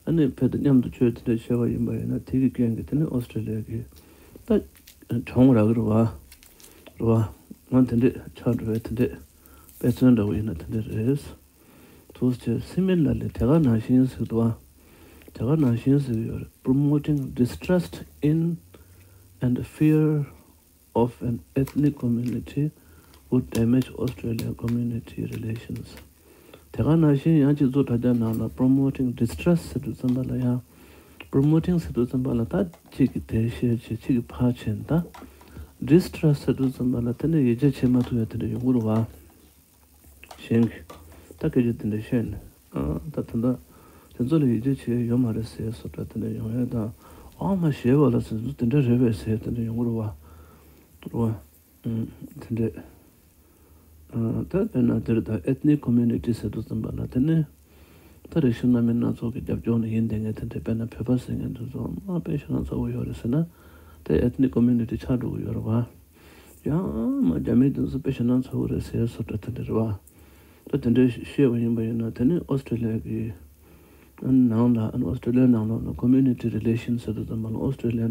ཨ་ནི་ཕེད་དུ་མཉམ་དུ་སྤྱོད་དེ་འདྲ་བྱས་པ་ཡིན་པ་ཡིན་ན། དེ་གི་རྐྱེན་གྱིས་དེ་ནི་ཨོ་སི་ཀྲེ་ལི་ཡ་གི་ད་གྱོང་རག་གི་རེད་བ། རེད་བ། འོ་དེ་འདྲ་ཆགས་འགྲོ་བའི་དེ་འདྲ་དཔེ་མཚོན་འདྲ་བོ་ཡིན་ན་དེ་འདྲ་རེད། དུ་ཟེར། Similarly དེ་ག་ནང་བཞིན་ཟེར་འདུག་བ། དེ་ག་ནང་བཞིན་ཟེར་གྱི་ཡོད་རེད། Promoting distrust in and fear of an ethnic community would damage Australian community relations. དེ་ག་ནང་བཞིན་ཡང་སྤྱི་ཚོགས་དྲ་རྒྱ་ནང་ལ་promoting distrust ཟེར་དུས་ཙམ་པ་ལ་ཡང་། Promoting ཟེར་དུས་ཙམ་པ་ལ་ད་གཅིག་གིས་དེ་བཤད་བྱས་གཅིག་གིས་ཕར་བྱས་ནས། ད་distrust ཟེར་དུས་ཙམ་པ་ལ་དེ་ནི་ཡིད་ཆེས་བྱེད་མ་ཐུབ་ཡ་དེ་འདྲ་ཡོང་གི་རེད་བ། གཞན་གྱིས་ད་སྐད་ཆ་དེ་འདྲ་བཤད་ནས། ཨ་ད་ད་ད་དེ་ཚོ་ལ་ཡིད་ཆེས་བྱེད་ཡ་ཡོད་མ་རེད་ཟེར་བཟོ་འདྲ་དེ་འདྲ་ཡོང་ཡ་དང་། ཨ་མ་ཞེས་པ་ལ་ཟེར་ཚུལ་དེ་འདྲ་རེད་པས་ཟེར་དེ་འདྲ་ཡོང་གི་རེད་བ། རེད་བ། ཨུམ། དེ་འདྲས། ཨ་ད་དཔེར་ན་དེར་ད་ethnic community ཟེར་དུས་ཙམ་པ་ལ་དེ་ནི་ད་རིགས་ཤིག་སྣ་མིན་སྣ་ཚོགས་ཀྱི་རྒྱབ་ལྗོངས་ནས་ཡིན་བསྡད་མཁན་དེ་འདྲས། དཔེར་ན་བོད་པ་ཟེར་མཁན་དེ་ཚོ་མ་དཔེ་ཞེ་དྲག་ཚ་པོ་ཡོད་རེད་ཟེར་ན། དེ་ethnic community ཆགས་འགྲོ་གི་ཡོད་རེད་བ། ཡང་མ་རྒྱ་མི་དེ་ཚོ་དཔེ་ཞེ་དྲག་ཚ་པོ་རེད་ཟེར་བཟོ་འདྲ་དེ་འདྲ་རེད་བ། ད་དེ་འདྲའི་བཤད་པ་ཡིན་པ་ཡིན་ན། དེ་ནི་ཨོ་སི་ཀྲེ་ལི་ཡ་གི་ནང་ལ། ཨོ་སི་ཀྲེ་ལི་ཡ་ནང་ལོགས་ལ་community relation ཟེར་དུས་ཙམ་པ་ལ། ཨོ་སི་ཀྲེ་ལི་ཡ་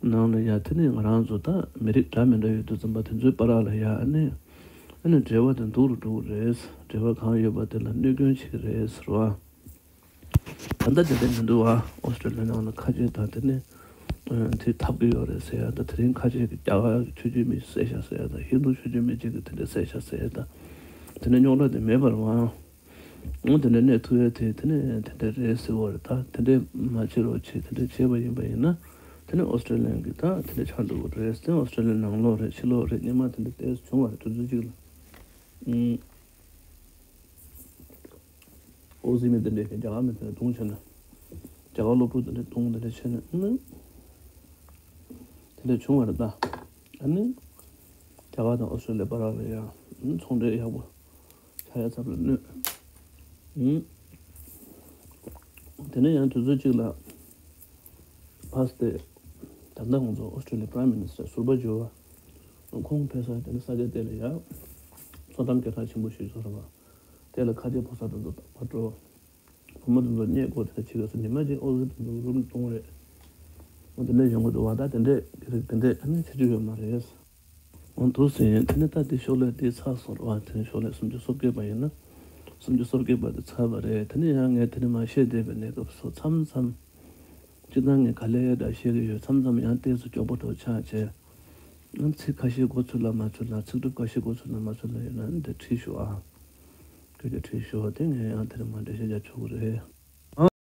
ནང་ལ་ཡ་དེ་ནི་ང་རང་ཚོ་ད་མི་རིགས་འདྲ་མི་འདྲ་ཡོད་དུས་ཙམ་པ་དེ་ཚོའི་བར་ལ་ཡ་ཨ་ནི་ཨ་ནི་འབྲེལ་བ་དེ་སྡུག་རུ་འགྲོ་གི་རེད། འབྲེལ་བ་གང་ཡོད་པ་དེ་ལ་གནོད་སྐྱོན་བྱེད་ཀྱི་རེད་ཟེར་བ། ད་ལྟ་དེ་འདྲ་མི་འདུག་བ། ཨོ་སི་ཀྲེ་ལི་ཡ་ནང་ལ་ཁ་ཆེ་དང་དེ་ནི་ཨ་དེ་འཐབ་ཀྱི་ཡོད་རེད་ཟེར་ཡ། ད་དེ་རིང་ཁ་ཆེ་གི་རྒྱ་གར་གི་ཆོས་བརྒྱུད་མི་བསད་ཤག་ཟེར་ཡ་དང་། ཧིན་དུ་ཆོས་བརྒྱུད་མི་གཅིག་གིས་དེ་འདྲ་བསད་ཤག་ཟེར་ཡ་དང་། དེ་འདྲ་རྙོག་དྲ་དེ་མེད་པ་རེད་བ། འོ་དེ་འདྲ་གནས་ཐུབ་ཡ་དེ་དེ་ནི་དེ་འདྲ་རེད་ཟེར་བ་རེད། ད་དེ་འདྲ་མ་བྱེད་རོགས་བྱེད། དེ་འདྲ་བྱས་པ་ཡིན་པ་ཡིན་ན་དེ་ནི་ཨོ་སི་ཀྲེ་ལི་ཡ་གི་ད་དེ་འདྲ་ཆགས་འགྲོ་གི་རེད་ཟེར། ཨོ་སི་ཀྲེ་ལི་ཡ་ནང་ལོགས་རེད་ཕྱི་ལོགས་རེད། སྔོན་མ་དེ་འདྲ་ཏོག་ཙམ་བྱུང་བ་རེད། དུས་ཚོད་གཅིག་ལ། ཨུམ། ཨོ་ཟི་མི་དེ་འདྲས་ཀྱིས་རྒྱ་གར་མི་དེ་འདྲ་རྡུང་བྱས་ན། རྒྱ་གར་སློབ་ཕྲུག་དེ་འདྲས་རྡུང་དེ་འདྲས་བྱས་ན། ཨུམ། དེ་འདྲས་བྱུང་བ་རེད་ད། ཨ་ནི། རྒྱ་གར་དང་ཨོ་སི་ཀྲོ་ལི་ཡ་བར་ལ་ཡང་ཚོང་འབྲེལ་ཡག་པོ་ཆགས་ཡ་ཚབ་ལ་གནོད། དེ་ནས་ཡང་དུས་ཚོད་གཅིག་ལ་ཕར་སྟེ། ད་ལྟ་ང་ཚོ་ཨོ་སི་ཀྲོ་ལི་ཡའི་Prime Minister ཟུར་པ་འབྱོར་བ། ཁོང་ཕེབས་ས་དེ་ནི་ས་ཆ་དེ་ལ་ཡ། མཚོ་གཏམ་སྐད་གྲགས་ཆེན་པོ་ཞིག་བཟོ་ར་བ། དེ་ལ་ཁ་ཆེ་ཕོ་གསར་དེ་ཚོ་དང་ཕར་འགྲོ། བུ་མོ་དེ་ཚོ་རྙེད་དགོས་དེ་འདྲ་བྱེད་དགོས་སོ། ཉི་མ་གཅིག་ཨོ་ཟི་དེ་ཚོ་རུབ་གཏོང་རེད། འོ་དེ་འདྲ་ཡོང་གི་འདུག་བ། ད་དེ་འདྲས་དེ་རིགས་དེ་འདྲས་ཨ་ནི་བྱེད་རྒྱུ་ཡོད་མ་རེད། འོ་འདུག་ཟིན། དེ་ནི་ད་དེ་ཤོག་ལྷེ་དེ་ཚར་སོང་རེད་བ། དེ་ནི་ཤོག་ལྷེ་སུམ་ཅུ་སོ་བརྒྱད་པ་ཡིན་ན། སུམ་ཅུ་སོ་བརྒྱད་པ་དེ་ཚར་བ་རེད། དེ་ནི་ཡང་ངས་དེ་ནི་མ་བཤད་བསྡད་པའི་གནས་སྐབས་སུ་མཚམས་མཚམས། སྤྱིར་བཏང་ངས་ག་ལེར་འདྲ་བཤད་ཀྱི་ཡོད། མཚམས་མཚམས་ཡང་ཏོག་ཙམ་སྐྱོ་པོ་འདྲ་ཆགས་བྱས། ཨ་ཚིག་ཁ་ཤས་གོ་ཚུལ་ལ་མ་ཚུལ་ལ། ཚིག་གྲུབ་ཁ་ཤས་གོ་ཚུལ་ལ་མ་ཚུལ་ལ་ཡོད་ན་འདི་བྲིས་ཤོག་ཨ། ཁྱོད་ཀྱིས་བྲིས་ཤོག་དེ་ངས་ཡང་དེ་རིང་མ་འགྲེལ་བཤད་རྒྱག་ཆོག་གི་རེད།